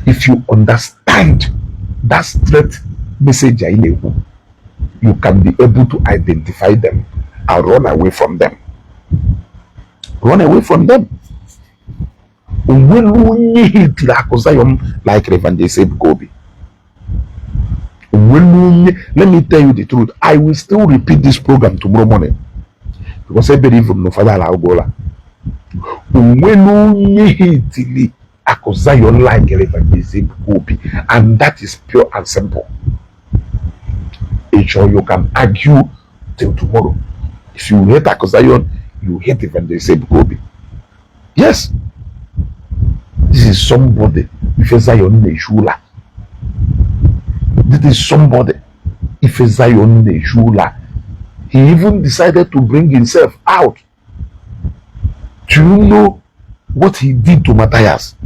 If you understand that straight message anyị na-ekwu, you can be able to identify them and run away from them. Run away from them. Onwere onye hitiri Akụ Zion like Evangelist Ebuka Obi. Onwere onye. Let me tell you the truth. I will still repeat this program tomorrow morning because ebere even no father ala agwụla. Onwere onye hitiri Akụ Zion like Evangelist Ebuka Obi, and that is pure and simple. Sure, you can argue till tomorrow. If you hate Akụ Zion, you hate Evangelist Ebuka Obi. Yes, this is somebody ife Zion na-echu ụla. This is somebody ife Zion na-echu ụla. He even decided to bring himself out. Do you know what he did to Matthias?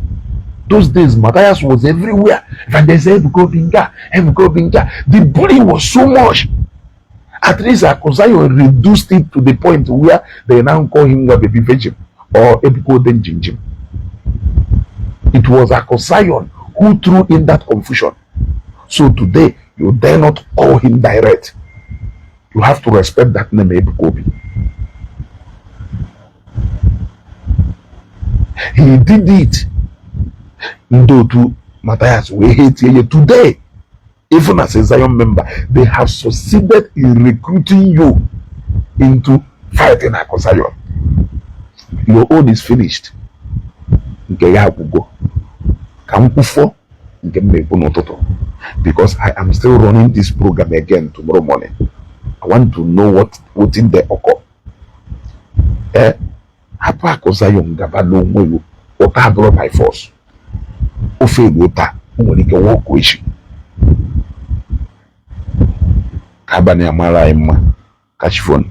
Those days, Matthias was everywhere. Evangelist Ebuka Obi nga, Ebuka Obi nga. The bullying was so much. At least Akụ Zion reduced it to the point where they now call him Baby Virgin or Ebuka Oden Jim Jim. It was Akụ Zion who threw in that confusion. So today, you dare not call him direct. You have to respect that name, Ebuka Obi. He did it. Ndị otu Matthias wee hate ya today. Even as a Zion member, they have succeeded in recruiting you into fighting Akụ Zion. Your own is finished. Nke ya agwụgo. Ka m kwufọ nke m na-ekwu n'ụtụtụ, because I am still running this program again tomorrow morning. I want to know what wetin dey occur. Eh, hapụ Akụ Zion gaba n'onwe ya. Ụta abụrụ by force. Ofe egbo taa, o nwere ike nwoke echi. Ka abalị amara anyị mma. Kachifon.